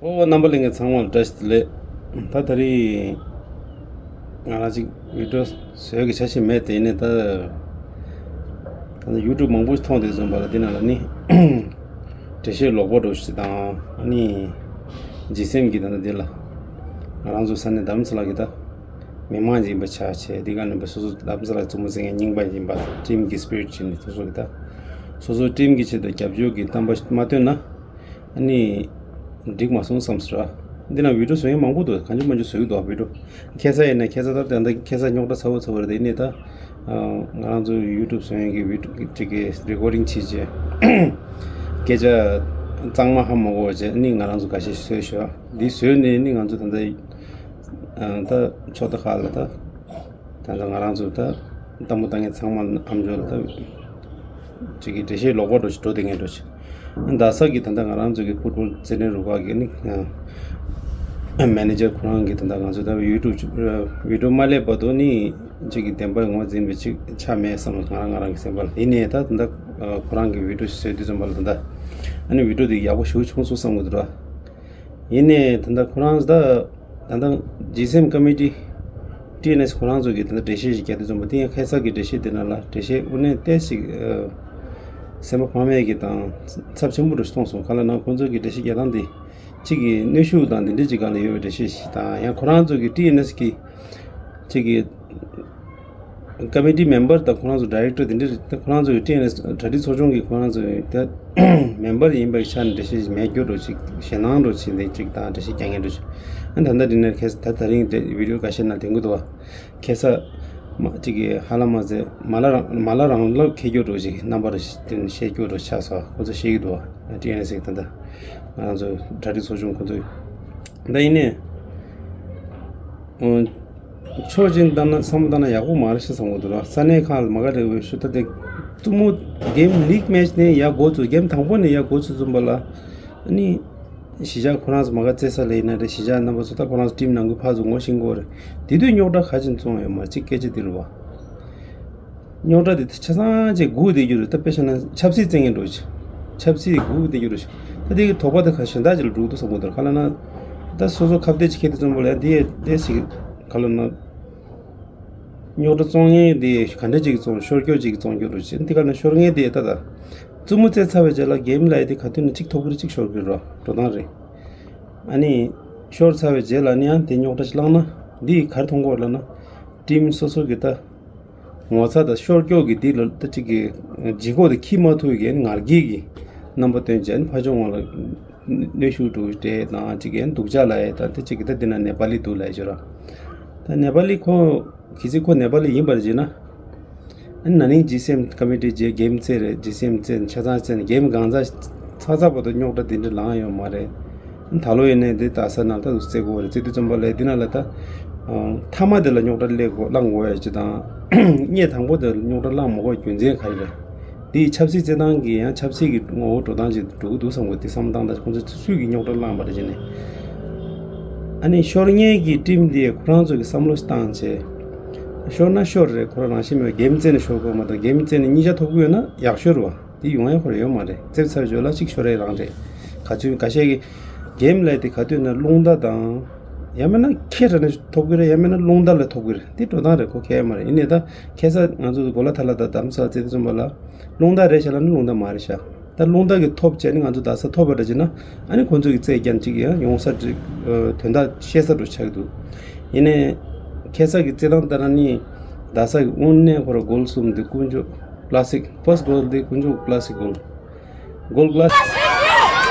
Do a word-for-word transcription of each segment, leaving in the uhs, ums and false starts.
ཨོ། རྣམ་པ་ལྷན་རྒྱས་ཚང་མར་བཀྲ་ཤིས་བདེ་ལེགས། ད་ད་རེས་ང་རང་ཅིག་བི་ཌིའོ་བཟོ་གི་ཆ་ཞིག་མེད་དེ། ཡིན་ནའི་ད་ད་ལྟ་ཡུ་ཊུབ་མང་པོ་ཞིག་མཐོང་དེ་བཟོ་འབའ་ལ། འདི་ནང་ལ་ནི་འགྲེལ་བཤད་ལོག་པ་འདྲ་ཞིག་དང་། ཨ་ནི་ཇི་སི་ཨེམ་གྱི་ད་ལྟ་འདི་ལ་ང་རང་ཚོ་ས་གནས་རྡ་རམ་ས་ལ་གི་ད་མི་མང་ཡིན་པ་ཆ་བྱས། འདི་ག་ནས་པ་སོ་སོ་རྡ་རམ་ས་ལ་གི་རྩུབ་མོ་རྩེད་མཁན་རྙིང་པ་ཡིན་པ། ཊིམ་གྱི་སི་པི་རི་ཊི་ཡིན་ནི་སོ་སོ་གི་ད་སོ་སོ་ཊིམ་གྱི་ཆེད་དུ་རྒྱབ་སྐྱོར་གྱི་བསམ་པ་མ་བཏོན་ན། ཨ་ནི་འགྲིག་མ་སོང་བསམ་སོང་ར། འདི་ན་བི་ཌིའོ་བཟོ་མཁན་མང་པོ་འདུག་གང་བྱུང་མང་བྱུང་བཟོ་གི་འདུག་བི་ཌིའོ། ཁ་སང་ཡིན་ན་ཁ་སང་ད་ལྟ་ཁ་སང་རྙོག་དྲ་ཚ་བོ་ཚ་བོ་རེད། ཡིན་ནའི་ད་ང་རང་ཚོ་ཡུ་ཊུབ་བཟོ་མཁན་གྱི་བི་ཌིའོ་ཅིག་གི་རེ་ཀོར་ཌིང་བྱེད་བྱས། སྐད་ཆ་གཙང་མ་ཧ་མ་གོ་བྱས། ཨ་ནི་ང་རང་ཚོ་འགའ་ཤས་ཤིག་བཟོས་ཤག་འདི་བཟོས་ནས་ནི་ང་ཚོ་ད་ལྟ་ད་ཕྱོགས་མཐའ་ཁག་ལ་ད། ད་ལྟ་ང་རང་ཚོ་ད་ལྟད་མོ་ལྟ་མཁན་ཚང་མ་ཨ་མཆོག་ལ་ད་ཅིག་གི་འགྲེལ་བཤད་ལོག་པ་འདྲ་ཞིག་འགྲོ་བསྡད་མཁན་འདྲ་ཞིག་རྡ་ས་གི་ད་ལྟ་ང་རང་ཚོ་གི་ཕུཊ་བོལ་རྩེད་འགྲན་རུ་ཁག་གི་ནི་མེ་ནེ་ཇར་ཁོ་རང་གིས་ད་ལྟ་ང་ཚོ་ད་ཡུ་ཊུབ་བི་ཌིའོ་མ་སླེབས་བར་དུ་ནི་ཅིག་གི་བདེན་པ་ངོས་འཛིན་པ་ཅིག་ཆགས་མེད་བསམ། ང་རང་ང་རང་གི་སེམས་པ་ལ། ཡིན་ནའི་ད་ད་ལྟ་ཁོ་རང་གིས་བི་ཌིའོ་ཞིག་བཟོས་དུས་ཙམ་པ་ལ། ད་ལྟ་ཨ་ནི་བི་ཌིའོ་དེ་ཡག་པོ་ཞེ་པོ་བྱུང་སོང་བསམ་གི་འདུག་ར། ཡིན་ནའི་ད་ལྟ་ཁོ་རང་ད་ད་ལྟ་ཇི་སི་ཨེམ་ཀོ་མི་ཊི་ཊི་ཨེན་ཨེས་ཁོ་རང་ཚོ་གིས་ད་ལྟ་འགྲེལ་བཤད་ཞིག་རྒྱག་དུས་ཙམ་པ། དེ་ཡང་ཁ་སང་གི་འགྲེལ་བཤད་དེ་ནང་ལ་འགྲེལ་བཤད་དངོས་གནས་ཏོག་ཙམ་ཨ་སེམས་པ་ཕམ་ཡས་ཀྱི་དང་ཚབས་ཆེན་པོ་རུ་མཐོང་སོང་། གང་ལབ་ན་ཁོང་ཚོ་གི་འགྲེལ་བཤད་རྒྱག་སྟངས་དེ་གཅིག་གི་གནོན་ཤུགས་དང་དེ་འདྲ་ཅིག་སྒང་ལ་ཡོད་པའི་འགྲེལ་བཤད་ཞིག་དང་། ཡང་ཁོ་རང་ཚོ་གི་ཊི་ཨེན་ཨེས་ཀྱི་གཅིག་གི་ཀོ་མི་ཊི་མེམ་བར་དང་ཁོ་རང་ཚོ་ཌི་རེག་ཊར་དེ་འདྲ་རེད། ད་ཁོ་རང་ཚོ་གི་ཊི་ཨེན་ཨེས་གྲ་སྒྲིག་ཚོགས་ཆུང་གི་ཁོ་རང་ཚོ་གི་ད་མེམ་བར་ཡིན་པའི་ཆ་ནས་འགྲེལ་བཤད་མེད་རྒྱུ་འདྲ་ཅིག་ཞེད་སྣང་འདྲ་ཅིག་འདི་ཅིག་དང་འགྲེལ་བཤད་རྒྱག་མཁན་འདྲ་ཅིག་ཨ་ད་ལྟ་འདི་ནས་ཁ་སང་ད་དེ་རིང་དེ་བི་ཌིའོ་འགའ་ཤས་ནང་ཐོན་གྱི་འདུག་བ། ཁ་སང་མ་ཅིག་གི་ཧ་ལམ་མ་ཟད་མ་ལ་རང་མ་ལ་རང་ལ་ཁེ་རྒྱུ་འདྲ་ཅིག་རྣམ་པ་རེ་བཤད་རྒྱུ་འདྲ་ཆགས་སོང་། ཁོ་ཚོ་བཤད་ཀྱི་འདུག་བ། ཊི་ཨེན་ཨེས་ཀྱི་ད་ལྟ་ང་རང་ཚོ་གྲ་སྒྲིག་ཚོགས་ཆུང་ཁོ་ཚོས། ད་ཡིན་ནའི་ཕྱོགས་གཅིག་ནས་བལྟས་ན་བསམ་བློ་བཏང་ན་ཡག་པོ་མ་རེད་ཤག་བསམ་གྱི་འདུག་ར། ས་གནས་ཁག་ལ་མ་དགའ་རེ་བའི་ཤུགས། ད་དེ་རྩུབ་མོ་གེམ་ལིག་མེ་ཆི་ནས་ཡར་འགོ་ཚུགས། གེམ་དང་པོ་ནས་ཡར་འགོ་ཚུགས་ཙམ་པ་ལ་ཨ་ནི་གཞིས་ཆགས་ཁོ་རང་ཚོ་མ་དགའ་རྩེད་ས་ལ་ཡིན་ན་རེད། གཞིས་ཆགས་རྣམ་པ་ཚོ་ད་ཁོ་རང་ཚོ་ཊིམ་ནང་ཁུལ་ཕར་ཚུར་ངོ་ཤེས་ཀྱི་ཡོད་རེད། དེ་དུས་རྙོག་དྲ་ག་ཅིག་བྱུང་ཡོད་མ་རེད། གཅིག་སྐད་ཆ་དེ་རེད་བ། རྙོག་དྲ་དེ་ཆ་ཚང་ཅིག་སྒུག་བསྡད་རྒྱུ་རེད། ད་དཔེ་བཞག་ན་ཆབ་སྲིད་རྩེད་མཁན་འདྲ་ཅིག་ཆབ་སྲིད་སྒུག་བསྡད་རྒྱུ་རེད། ད་དེ་གི་དོགས་པ་དེ་ཁ་གཞན་དག་ཅིག་ལ་འགྲོ་གི་འདུག་བསམ་གྱི་འདུག་ག་ལབ་ན་ད་སོ་སོ་ཁ་གཏད་ཅིག་ཁྱེར་དུས་ཙམ་པ་ལ་ཡང་དེ་དེ་ཞིག་ག་ལབ་ན། རྙོག་དྲ་བཙོང་མཁན་དེ་ག་འདྲ་ཅིག་བཙོང་། ཤོར་སྐྱོ་ཅིག་བཙོང་རྒྱུ་འདྲ་ཅིག་དེ་ག་ནས་ཤོར་མཁན་དེ་ད་ད་རྩུབ་མོ་རྩེ་ཚར་བའི་རྗེས་ལ་གེམ་ལ་ཡི་དེ་ག་དུས་ནས་གཅིག་ཐོབ་ཀྱི་རེད། གཅིག་ཤོར་གྱི་རེད། འགྲོ་སྟངས་རེད། ཨ་ནི་ཤོར་ཚར་བའི་རྗེས་ལ་ནི་ཡང་དེ་རྙོག་དྲ་ཅིག་བསླངས་ན་འདི་ག་རེ་མཐོང་གི་ཡོད་ལབ་ན། ཊིམ་སོ་སོ་གི་ད་ངོ་ཚ་དང་ཤོར་སྐྱོ་གི་འདི་ལ་ད་ཅིག་གི་ལྗིད་ཁོག་དེ་འཁྱེར་མ་ཐུབ་ཀྱི་ངར་སྐད་ཀྱི་རྣམ་པ་སྟོན་བྱས་ནས་ཕར་ཕྱོགས་ངོས་ལ་གནོན་ཤུགས་འདྲ་སྤྲད་དང་། ཅིག་གི་སྡུག་ཅག་ལབ་ཡས་དང་། དེ་ཅིག་གི་ད་འདི་ན་ནེ་པ་ལི་འདུག་ལབ་ཡས་ཅིག་ར། ད་ནེ་པ་ལི་ཁོ་གལ་སྲིད་ཁོ་ནེ་པ་ལི་ཡིན་པར་བྱས་ན། ཨ་ནི་ན་ནིང་ཇི་སི་ཨེམ་ཀོ་མི་ཊི་རྗེས་གེམ་རྩེད་རེད། ཇི་སི་ཨེམ་རྩེད་ཆ་ཚང་རྩེད་ནས་གེམ་གང་ཚ་ཚ་ཚ་བར་དུ་རྙོག་དྲ་འདི་འདྲ་ལངས་ཡོད་མ་རེད། ཨ་ནི་ད་ལོ་ཡིན་ནའི་འདི་རྡ་ས་ནང་ད་དུ་རྩེད་དགོས་རེད། རྩེད་དུས་ཙམ་པ་ལ་འདི་ན་ལ་ད་མཐའ་མ་དེ་ལ་རྙོག་དྲ་སླེབས་དགོས་བསླང་དགོས་ཡ་ཅིག་དང་། སྙེ་དང་པོ་དེ་ལ་རྙོག་དྲ་བསླང་མ་དགོས་རྒྱུ་མཚན་ག་རེ་རེད། འདི་ཆབ་སྲིད་རྩེད་ཐང་གི་ཡང་ཆབ་སྲིད་ཀྱི་ངོ་བོ་འགྲོ་སྟངས་ཅིག་འགྲོ་གི་འདུག་བསམ་གི། འདི་བསམ་བློ་བཏང་ད་ཁོང་ཚོ་སུས་ཀྱི་རྙོག་དྲ་བསླངས་པ་རེད་ཅེ་ནས། ཨ་ནི་ཤོར་མཁན་གྱི་ཊིམ་འདི་ཁོ་རང་ཚོ་གི་བསམ་བློ་བཏང་བྱས། ཤོར་ན་ཤོར་རེད། ཁོ་རང་རང་བཞིན་མེད་པའི་གེམ་རྩེ་ནས་ཤོར་དགོས་མ་གཏོགས། གེམ་རྩེ་ནས་གཉིས་ཆ་ཐོབ་ཀྱི་ཡོད་ན་ཡག་ཤོས་རེད་བ། འདི་ཡོང་ཡ་ཁོ་རང་ཡོད་མ་རེད། རྩེ་ཚར་རྗེས་ལ་གཅིག་ཤོར་ཡ་རང་རེད། ག་ཚོད་འགའ་ཤས་ཀྱི་གེམ་ལབ་དེ་ག་དུས་ན་རླུང་རྟ་དང་། ཡང་མིན་ན་ཁེ་དྲག་ནས་ཐོབ་ཀྱི་རེད། ཡང་མིན་ན་རླུང་རྟ་ལ་ཐོབ་ཀྱི་རེད། འདི་འགྲོ་སྟངས་རེད། ཁོ་ཁྱད་མ་རེད། ཡིན་ནའི་ད་ཁ་སང་ང་ཚོ་གོ་ལ་ཐ་ལ་དང་རྡ་རམ་ས་ལ་རྩེ་དུས་ཙམ་པ་ལ་རླུང་རྟ་རེད་ཤག་ལབ་ན་རླུང་རྟ་མ་རེད་ཤག་ད་རླུང་རྟ་གི་ཐོབ་བྱས་ནས་ང་ཚོ་རྡ་ས་ཐོབ་པ་འདྲ་བྱས་ན། ཨ་ནི་ཁོང་ཚོ་གི་རྩེད་རྒྱན་གཅིག་ཡང་ཡོང་ས་འགྲིག་ཨ་དོན་དག་ཤེས་ས་འདྲ་ཆགས་ཀྱི་འདུག་ཡིན་ནའི་ཁ་སང་གི་རྩེད་ཐང་ལྟར་ན་ནི་རྡ་ས་གི་དངོས་གནས་ཁོ་ར་གོལ་གསུམ་འདི་དཀོན་མཆོག་པ་ལ་སི་ཀི། ཕར་སི་གོལ་འདི་དཀོན་མཆོག་པ་ལ་སི་ཀི་གོལ། གོལ་གླ། རྡ་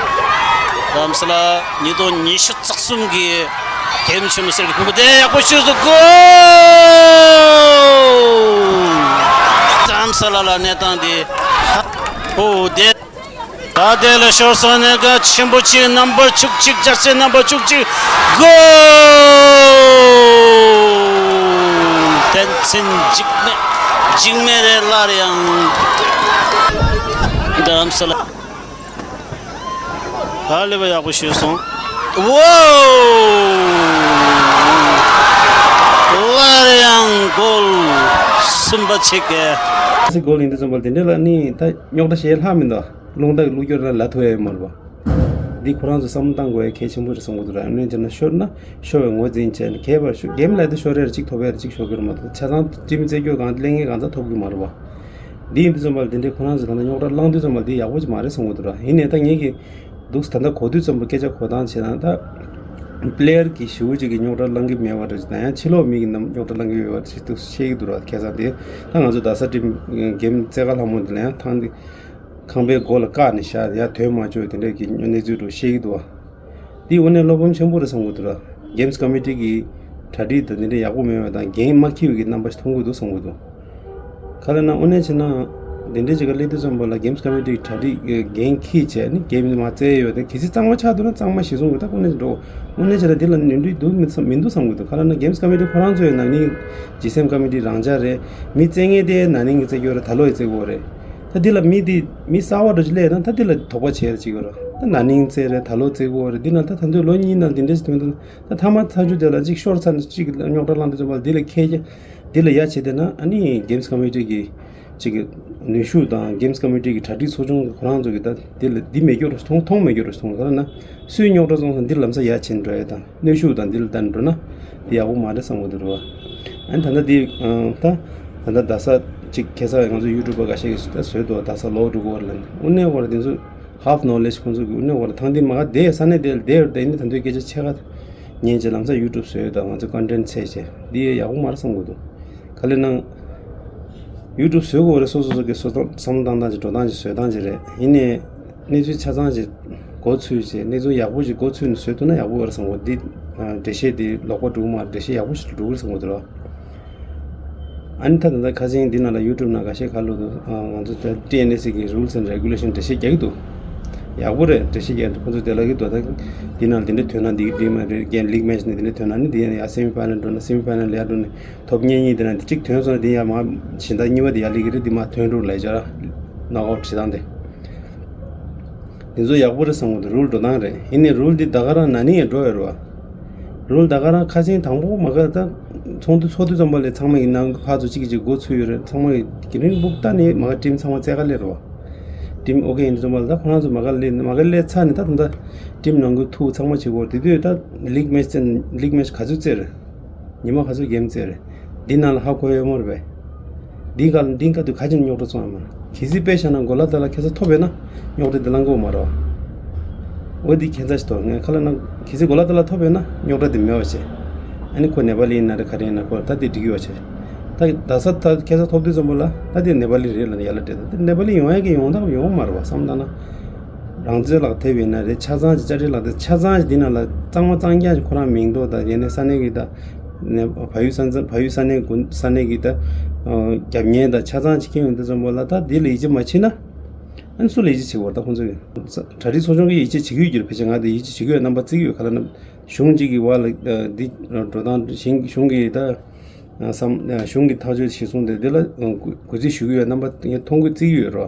རམ་ས་ལ་ཉིས་སྟོང་ཉི་ཤུ་རྩ་གསུམ་གྱི་ཐེམ་ཆེན་མོ་གསེར་གྱི་ཕུང་པོ་དེ་ཡག་པོ་ཤོད་སོང་། གོལ། རྡ་རམ་ས་ལ་ལ་གནས་སྟངས་དེ་ཧ་ཨོ་དེ། ད་དེ་ལ་ཤོར་སོང་ནས་ག་ཆེན་པོ་གཅིག་རྣམ་པ་བཅུ་གཅིག་རྒྱལ་སྲས་རྣམ་པ་བཅུ་གཅིག་གོལ། བསྟན་འཛིན་འཇིགས་མེད་འཇིགས་མེད་རེད། སླར་ཡང་རྡ་རམ་ས་ལ། ཧ་ལས་པ་ཡག་པོ་ཤོད་སོང་། ཝོ། སླར་ཡང་གོལ་གསུམ་པ་ཆགས་ཀྱི། སི་གོལ་ཡིན་དུས་ཙམ་པ་དེ་འདྲ་ལ་ནི་ད་རྙོག་དྲ་བཤད་ལྷག་མི་འདུག་རླུང་རྟ་གི་བླུགས་སྐྱོར་ལ་ལ་ཐུག་ཡ་ཡོད་མ་རེད་པ། འདི་ཁོ་རང་ཚོ་བསམ་བློ་བཏང་དགོས་ཡ་གལ་ཆེན་པོ་རེད་བསམ་གྱི་འདུག་ར། ཨ་ནི་བྱས་ན་ཤོར་ན་ཤོར་བའི་ངོས་འཛིན་བྱས་ནས་གས་པར་ཤོར། གེམ་ལ་དེ་ཤོར་རེ་རེ་གཅིག་ཐོབ་ཡ་རེ་གཅིག་ཤོར་གྱི་རེད་མ་གཏོགས་ཆ་ཚང་ཊིམ་རྩེད་སྐྱོད་གང་ལེན་མཁན་གང་ཚང་ཐོབ་གི་མ་རེད་བ། འདི་ཡིན་དུས་ཙམ་པ་ལ་དེ་འདྲའི་ཁོ་རང་ཚོ་ད་ལྟ་རྙོག་དྲ་བསླངས་དུས་ཙམ་པ་ལ་འདི་ཡག་པོ་ཅིག་མ་རེད་བསམ་གྱི་འདུག་ར། ཡིན་ནའི་ད་ངེད་ཀྱིས་འདུག་ད་ལྟ་གོ་དུས་ཙམ་པ་སྐད་ཆ་གོ་སྟངས་བྱས་ན་ད་པི་ལེ་ཡར་གྱི་ཞེ་པོ་ཅིག་གིས་རྙོག་དྲ་བསླང་གི་མེད་པ་འདྲ་ཅིག་དང་ཡང་ཕྱི་ལོགས་མི་གིས་རྙོག་དྲ་བསླང་གི་ཡོད་པ་ཅིག་འདུག་བཤད་ཀྱི་འདུག་ར། ཁ་སང་དེ་ད་ང་ཚོ་རྡ་ས་ཊིམ་གེམ་རྩེད་གར་ལྷ་མོ་འདི་ལ་ཡང་ཐང་འདི་ཁང་པའི་སྒོ་ལ་བཀག་ནས་བཞག་ཡ་ཐོན་མ་བཅུག་དེ་འདྲའི་གི་གནས་ཚུལ་འདྲ་བཤད་ཀྱི་འདུག་བ། འདི་དངོས་གནས་བློ་ཕམ་ཆེན་པོ་རེད་བསམ་གྱི་འདུག་ར། གེམ་སི་ཀོ་མི་ཊི་གི་གྲ་སྒྲིག་དང་འདི་འདྲ་ཡག་པོ་མེད་པ་དང་འགན་མ་འཁྱེར་བའི་གི་རྣམ་པ་ཞིག་མཐོང་གི་འདུག་བསམ་གྱི་འདུག་ག་རེ་ན་དངོས་གནས་བྱས་ན་འདི་འདྲའི་ཅིག་ག་སླེབས་དུས་ཙམ་པ་ལ་གེམ་སི་ཀོ་མི་ཊི་གི་གྲ་སྒྲིག་འགན་འཁྱེར་བྱས་ནས་གེམ་མ་རྩེ་ཡོད་དེ་གལ་སྲིད་གཙང་མ་ཆགས་འདུག་ན་གཙང་མ་གཞིར་བཟུང་གི་ད་དངོས་གནས་འགྲོ། དངོས་གནས་བྱས་ན་འདི་ལ་ནོར་འཁྲུལ་འདུག་མི་འདུག་བསམ་གྱི་འདུག་ག་རེ་ན་གེམ་སི་ཀོ་མི་ཊི་ཁོ་རང་ཚོ་ཡང་ན་ནིང་ཇི་སི་ཨེམ་ཀོ་མི་ཊི་རང་འཇགས་རེད། མི་རྩེ་མཁན་དེ་ན་ནིང་གི་རྩེ་རྒྱུ་རེད། ད་ལོ་ཡི་རྩེ་དགོས་རེད། ད་འདི་ལ་མི་འདི་མི་གསར་པ་འདྲ་ཅིག་སླེབས་ན་ད་འདི་ལ་དོགས་པ་བྱེད་ཡ་ཅིག་ཡོད་རེད། ད་ན་ནིང་རྩེ་རེད། ད་ལོ་རྩེ་དགོས་རེད། འདི་ན་ད་ད་དུང་ལོ་གཉིས་ནང་འདི་འདྲས་ཞིག་ཐོན་འདུག་ད་མཐའ་མ་ཚར་རྒྱུ་དེ་ལ་ཅིག་ཤོར་ཚར་ནས་ཅིག་རྙོག་དྲ་བསླངས་དུས་ཙམ་པ་ལ་འདི་ལ་ཁྱེད་ཀྱི་འདི་ལ་ཡ་བྱེད་བསྡད་ན་ཨ་ནི་གེམ་སི་ཀོ་མི་ཊི་གི་ཅིག་གི་ནུས་ཤུགས་དང་གེམ་སི་ཀོ་མི་ཊི་གི་གྲ་སྒྲིག་ཚོགས་ཆུང་གི་ཁོ་རང་ཚོ་གི་ད་འདི་ལ་འདི་མེད་རྒྱུ་རེད་མཐོང་མཐོང་མེད་རྒྱུ་རེད་མཐོང་། ག་རེ་ན་སུས་རྙོག་དྲ་བཙོང་སོང་འདི་ལམ་སང་ཡ་བྱེད་འགྲོ་ཡ་དང་གནོན་ཤུགས་དང་འདི་ལ་བསྟན་འགྲོ་ན་འདི་ཡག་པོ་མ་རེད་བསམ་གྱི་འདུག་རེད་བ། ཨ་ནི་ད་ལྟ་འདི་ད་ད་ལྟ་རྡ་ས་ཅིག་ཁ་སང་ང་ཚོ་ཡུ་ཊུབ་པ་འགའ་ཤས་ཀྱིས་ད་བཟོས་འདུག་རྡ་ས་ལོག་འགྲོ་གི་ཡོད་རེད་ལབ་ནས་དངོས་གནས་ཁོ་རང་དེ་ཚོ་ཧབ་ནོ་ལེ་ཇི་ཁོང་ཚོ་གི་དངོས་གནས་ཁོ་རང་ཐང་འདི་མ་ག་བསྡད་ས་གནས་དེ་ལ་བསྡད་ཡོད་རེད། ད་ཡིན་ནའི་ད་དུང་སྐད་ཆ་ཕྱེད་ཀ་ཉན་བྱས་ལམ་སང་ཡུ་ཊུབ་བཟོས་ཡོད། ད་ང་ཚོ་ཀོན་ཊེན་ཊི་བྱས་བྱས་འདི་ཡག་པོ་མ་རེད་བསམ་གྱི་འདུག་ག་ལེ་ནང་ཡུ་ཊུབ་བཟོས་དགོས་རེད། སོ་སོ་སོ་གི་སོ་སོ་བསམ་བློ་བཏང་སྟངས་ཅིག་འགྲོ་སྟངས་ཅིག་བཟོས་སྟངས་ཅིག་རེད། ཡིན་ནའི་གནས་ཚུལ་ཆ་ཚང་ཅིག་མགོ་ཚོས་བྱས་གནས་ཚུལ་ཡག་པོ་ཅིག་མགོ་ཚོས་ནས་བཟོས་ཐུབ་ན་ཡག་པོ་ཡོད་རེད་བསམ་གྱི་འདུག་འདི་འགྲེལ་བཤད་འདི་ལོག་པ་འགྲོ་གི་མ་རེད། འགྲེལ་བཤད་ཡག་པོ་ཞིག་འགྲོ་གི་རེད་བསམ་གྱི་འདུག་ར། ཨ་ནི་ད་ད་ལྟ་ཁ་སང་འདི་ནང་ལ་ཡུ་ཊུབ་ནང་འགའ་ཤས་ཁ་ལོ་འདུག་ང་ཚོ་ད་ཊི་ཨེན་ཨེ་སི་གི་རུལ་སི་ཨེན་ཌི་རེ་གུ་ལེ་ཤན་འགྲེལ་བཤད་རྒྱག་གི་འདུག་ཡག་པོ་རེད། འགྲེལ་བཤད་རྒྱག་འདུག་ཁོང་ཚོ་དེ་ལ་གི་དོ་ད་འདི་ནང་འདི་འདྲ་ཐོན་ན་འདི་འདི་མ་རེད། རྒན་ལིག་མེ་ཆི་ནས་འདི་འདྲ་ཐོན་ན་ནི་འདི་ཡང་ཡ་སེ་མི་ཕ་ནལ་འགྲོ་ན་སེ་མི་ཕ་ནལ་ལ་ཡ་འགྲོ་ནས་ཐོབ་མཉེན་གཉིས་དེ་ན་དེ་གཅིག་ཐོན་སོང་ན་དེ་ཡང་མ་གཞན་དག་གཉིས་པ་དེ་ཡར་སླེབས་ཀྱི་རེད། དེ་མ་ཐོན་འགྲོ་ལ་ཡ་ཅར་ནོག་ཨའུཊ་བྱེད་སྟངས་དེ། དེ་ཚོ་ཡག་པོ་རེད་བསམ་གི་འདུག་རུལ་འགྲོ་སྟངས་རེད། ཡིན་ནའི་རུལ་འདི་ད་ག་རང་ན་ནིང་ཡང་འགྲོ་ཡོད་རེད་བ། རུལ་ད་ག་རང་ཁ་སང་དང་པོ་མ་ག་ད་ཚོགས་འདུ་ཚོགས་དུས་ཙམ་པ་ལས་ཚང་མ་གི་ནང་ཕར་ཚུར་གཅིག་གིས་གཅིག་མགོ་ཚོས་ཡོད་རེད། ཚང་མ་གི་གི་རིང་སྦུག་ད་ནི་མ་ག་ཊིམ་ཚང་མ་རྩེད་གར་སླེབས་རེད་བ། ཊིམ་ཨོ་ཁེ་ཡིན་དུས་ཙམ་པ་ལ་ད་ཁོ་རང་ཚོ་མ་ག་སླེབས་མ་ག་སླེབས་ཚར་ནས་ད་ད་ལྟ་ཊིམ་ནང་ཁུལ་ཐུག་ཚང་མ་བྱེད་དགོས། དེ་དུས་ད་ལིག་མེ་ཆི་ལིག་མེ་ཆི་ག་ཚོད་རྩེད་རེད། ཉི་མ་ག་ཚོད་གེམ་རྩེ་རེད། འདི་ནང་ལ་ཧ་གོ་ཡོད་མ་རེད་པས། འདི་ག་འདི་ག་དུས་ག་ཅིག་རྙོག་དྲ་བཙོང་ཡོད་མ་རེད། གལ་སྲིད་དཔེ་བཞག་ན་གོ་ལ་ཏ་ལ་ཁ་སང་ཐོབ་ཡོད་ན་རྙོག་དྲ་འདི་བསླང་གི་ཡོད་མ་རེད་བ། འོ་འདི་ཁྱད་མཚར་ཞིག་འདུག་ངས་ཁ་ལ་ན་གལ་སྲིད་གོ་ལ་ཏ་ལ་ཐོབ་ཡོད་ན་རྙོག་དྲ་འདི་མེད་པ་བྱས། ཨ་ནི་ཁོ་ནེ་པ་ལི་ཡིན་ན་རེད་ག་རེ་ཡིན་ན་ཁོ་ད་འདི་འགྲིག་གི་ཡོད་བྱས། ད་རྡ་ས་ད་ཁ་སང་ཐོབ་དུས་ཙམ་པ་ལ་ད་འདི་ནེ་པ་ལི་རེད་ལབ་ནས་ཡར་ལ་སྤྲད། ད་འདི་ནེ་པ་ལི་ཡོང་ཡ་གི་ཡོང་ཐབས་ཡོང་མ་རེད་བ་བསམ་བཏང་ན། རང་བཙན་ལག་ཐེབས་ཡིན་ན་རེད། ཆ་ཚང་ཅིག་ཅ་ཊི་ལག་དེབ་ཆ་ཚང་ཅིག་འདི་ནང་ལ་གཙང་མ་གཙང་རྐྱང་ཅིག་ཁོ་རང་མིང་འདོགས་དང་ཡིན་ནའི་ས་གནས་ཀྱི་ད་ནས་བལ་ཡུལ་ས་མཚམས་བལ་ཡུལ་ས་གནས་ཀུན་ས་གནས་ཀྱི་ད་རྒྱབ་གཉེར་དང་ཆ་ཚང་ཅིག་ཁྱེར་ཡོང་དུས་ཙམ་པ་ལ་ད་འདི་ལ་ཡིད་ཆེས་མ་བྱེད་ན་ཨ་ནི་སུ་ལ་ཡིད་ཆེས་བྱེད་དགོས་རེད། ད་ཁོང་ཚོས་གྲ་སྒྲིག་ཚོགས་ཆུང་གིས་ཡིད་ཆེས་བྱེད་ཀྱི་ཡོད་ཀྱི་རེད། ཕལ་ཆེར་ང་དེ་ཡིད་ཆེས་བྱེད་ཀྱི་ཡོད་རྣམ་པ་བརྩི་གི་ཡོད། ག་ལ་ན་གཞུང་གཅིག་གི་བར་ལ་འདི་འགྲོ་སྟངས་གཞུང་གཞུང་གི་ད། བསམ། གཞུང་གི་ཐག་གཅོད་གཞིར་བཟུང་སྟེ་འདི་ལ་གུས་བརྩི་ཞུ་གི་ཡོད། རྣམ་པ་ངས་མཐོང་གི་བརྩི་གི་ཡོད་རོ།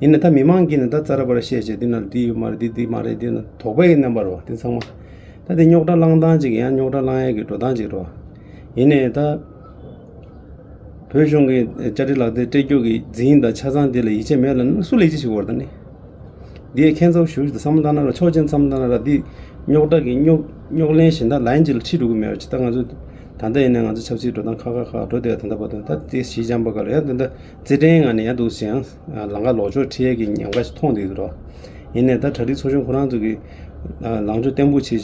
ཡིན་ནའི་ད་མི་མང་གིས་ནི་ད་རྩ་ར་པ་ར་བཤད་བྱས་འདི་ན་འདི་ཡོད་མ་རེད། འདི་འདི་མ་རེད། འདི་ན་དོགས་པ་ཡི་རྣམ་པ་རོ་འདི་ཚང་མ། ད་འདི་རྙོག་དྲ་བསླང་སྟངས་ཅིག་ཡང་རྙོག་དྲ་བསླང་ཡས་ཀྱི་འགྲོ་སྟངས་ཅིག་རོ། ཡིན་ནའི་ད་བོད་གཞུང་གི་ཅ་ཊི་ལག་དེབ་སྤྲད་རྒྱུ་གི་འཛིན་དང་ཆ་ཚང་འདི་ལ་ཡིད་ཆེས་མེད་ལ་ནི་སུ་ལ་ཡིད་ཆེས་ཞིག་བོར་ད་ནི། འདི་ཡས་ཁྱད་མཚར་ཞུ་ཞིག་བསམ་བློ་བཏང་ན་ར་ཕྱོགས་གཅིག་བསམ་བློ་བཏང་ན་ར་འདི་རྙོག་དྲ་གི་རྙོག་རྙོག་གླེང་གཞན་དག་ལའིན་ཅིག་ལ་ཁྲིད་འགྲོ་གི་མེད་པ་ཅིག་ད་ང་ཚོ་ད་ལྟ་ཡིན་ན་ང་ཚོ་ཆབ་སྲིད་འགྲོ་སྟངས་ཁག་ཁག་ཁག་འགྲོ་བསྡད་ཡ་ད་ལྟ་བར་དུ་ད་དེ་ཞི་འཇམ་པ་ག་ལ་ཡ་ད་ལྟ་རྩེད་འགྲན་ངང་ནས་ཡ་འདུག་ཟེར་ཡང་ལམ་ཁ་ལོག་ཕྱོགས་ཁྲིད་ཡས་ཀྱི་ཉེན་ཁ་ཞིག་མཐོང་བསྡད་ཀྱི་རོ། ཡིན་ནའི་ད་གྲ་སྒྲིག་ཚོགས་ཆུང་ཁོ་རང་ཚོ་གི་ལངས་ཕྱོགས་བརྟན་པོ་བྱེད་བྱས་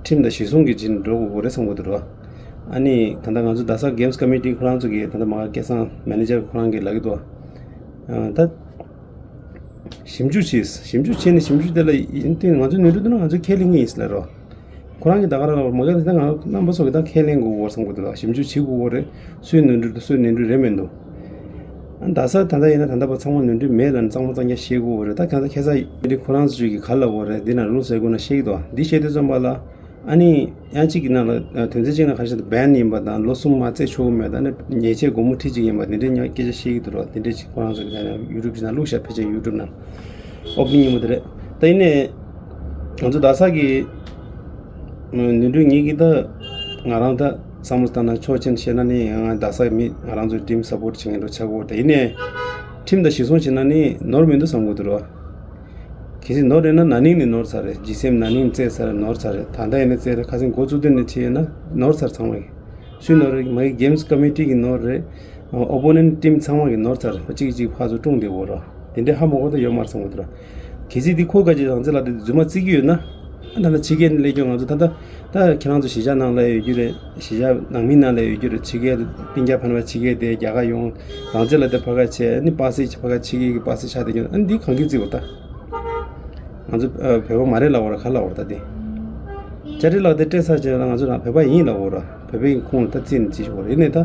ཁྲིམས་དང་གཞི་བཟུང་གི་བྱེད་ནས་འགྲོ་དགོས་རེད་བསམ་གྱི་འདུག་རོ། ཨ་ནི་ད་ལྟ་ང་ཚོ་རྡ་ས་གེམ་སི་ཀོ་མི་ཊི་ཁོ་རང་ཚོ་གི་ད་ལྟ་མ་སྐལ་བཟང་མེ་ནེ་ཇར་ཁོ་རང་གི་ལབ་ཀྱི་འདུག་ད། ཞིབ་འཇུག་བྱས། ཞིབ་འཇུག་བྱས་ནས་ཞིབ་འཇུག་དེ་ལ་ཡིན་ཏེ་ང་ཚོའི་ནོར་འཁྲུལ་དེ་ནི་ང་ཚོས་ཁས་ལེན་གྱི་ཡིན་ཟེར་ལབ་རོ། ཁོ་རང་གིས་ད་ག་རང་ལབ་མ་ག་དེ་ང་རྣམ་པ་ཚོ་གིས་ད་ཁས་ལེན་དགོས་བསམ་གྱི་འདུག་ཞིབ་འཇུག་བྱེད་དགོས་རེད། སུའི་ནོར་འཁྲུལ་དང་སུའི་ནོར་འཁྲུལ་རེད་མི་འདུག་ཨ་ད་ས་ད་ལྟ་ཡིན་ན་ད་ལྟ་བར་ཚང་མ་ནོར་འཁྲུལ་མེད་ལབ་ནས་གཙང་མ་གཙང་རྐྱང་བཤད་དགོས་རེད། ད་གང་ལྟར་ཁ་སང་ཡིན་དེ་ཁོ་རང་ཚོ་གིས་ག་ལབ་དགོས་རེད། འདི་ན་རུལ་ཟེར་དགོས་ན་བཤད་ཀྱི་འདུག་འདི་བཤད་དུས་ཙམ་པ་ལ། ཨ་ནི་ཡང་གཅིག་གི་ནང་ལ་དོན་ཚན་གཅིག་ནང་ག་རེ་བཤད་འདུག་བན་ཡིན་པ་དང་ལོ་གསུམ་མ་རྩེད་ཆོག་གི་མེད་དང་ནི་ཉེས་ཆད་སྒོར་མོ་ཁྲི་གཅིག་ཡིན་པ་འདི་འདྲའི་ཉག་སྐད་ཆ་བཤད་ཀྱི་འདུག་རོགས། འདི་འདྲའི་ཅིག་ཁོ་རང་ཚོ་གི་ཡུ་ཊུབ་ཅིག་ནང་བླུགས་ཤག་ཕལ་ཆེར་ཡུ་ཊུབ་ནང་ཨོ་པ་ནིང་ཉིན་མོ་དེ་རེད། ད་ཡིན་ནའི་ང་ཚོ་རྡ་ས་གི་ནོར་འཁྲུལ་ཉིད་ཀྱི་ད་ང་རང་ད་བསམ་བློ་བཏང་ན་ཕྱོགས་གཅིག་ནས་བཤད་ན་ནི་ང་རྡ་ས་མི་ང་རང་ཚོའི་ཊིམ་སབ་པོར་ཊི་བྱེད་མཁན་འདྲ་ཆགས་ཀྱི་ཡོད་རེད། ད་ཡིན་ནའི་ཁྲིམས་དང་གཞི་བཟུང་བྱེད་ན་ནི་ནོར་མི་འདུག་བསམ་གྱི་འདུག་རོགས། གལ་སྲིད་ནོར་རེད་ན་ན་ནིང་ནས་ནོར་ཚར་རེད། ཇི་སི་ཨེམ་ན་ནིང་བཙལ་ཚར་རེད། ནོར་ཚར་རེད། ད་ལྟ་ཡིན་ན་བཙལ་རེད། ཁ་སང་འགོ་བཙུགས་དུས་ནས་བྱས་ཡོད་ན་ནོར་ཚར་ཚང་མ་ཡིན། སུས་ནོར་རེད། མ་གི་གེམ་སི་ཀོ་མི་ཊི་གིས་ནོར་རེད། ཨོ་པོ་ནེན་ཊི་ཊིམ་ཚང་མ་གིས་ནོར་ཚར་རེད། གཅིག་གཅིག་ཕར་ཚུར་སྲུང་བསྡད་ཡོད་རེད། དེ་འདྲའི་ཧ་མ་གོ་ད་ཡོད་མ་རེད་བསམ་གྱི་འདུག་ར། གལ་སྲིད་དེ་ཁོ་ག་ཅིག་རང་བཙན་ལག་དེབ་རྫུན་མ་བརྩི་གི་ཡོད་ན། ཨ་ད་ལྟ་ཕྱི་རྒྱལ་ནས་སླེབས་ཀྱོག་ང་ཚོ་ད་ལྟ་ད་ཁྱེད་རང་ཚོ་གཞིས་ཆགས་ནང་ལ་ཡོད་རྒྱུ་རེད། གཞིས་ཆགས་ནང་མི་ནང་ལ་ཡོད་རྒྱུ་རེད། ཕྱི་རྒྱལ་སྤུན་ཀྱག་ཕ་མ་ཕྱི་རྒྱལ་དེ་རྒྱ་གར་ཡོང་། རང་བཙན་ལག་དེབ་ཕར་ཁ་བྱས། ཨ་ནི་པ་སེ་ཕར་ཁ་ཕྱི་རྒྱལ་གྱི་པ་སེ་ཆགས་བསྡད་ཀྱོག་ཨ་ནི་འདི་གང་གིས་བརྩི་དགོས་ད། ང་ཚོ་ཨ་བོད་པ་མ་རེད་ལབ་དགོས་ར། ག་ལབ་དགོས་ར་ད་དེ། དཔྱ་ཁྲལ་ལག་དེབ་སྤྲད་ཚར་རྗེས་ལ་ང་ཚོ་རང་བོད་པ་ཡིན་ལབ་དགོས་ར། བོད་པའི་ཁོངས་ལ་ད་བརྩིས་ནས་བརྩི་ཆོག་རེད། ཡིན་ནའི་ད་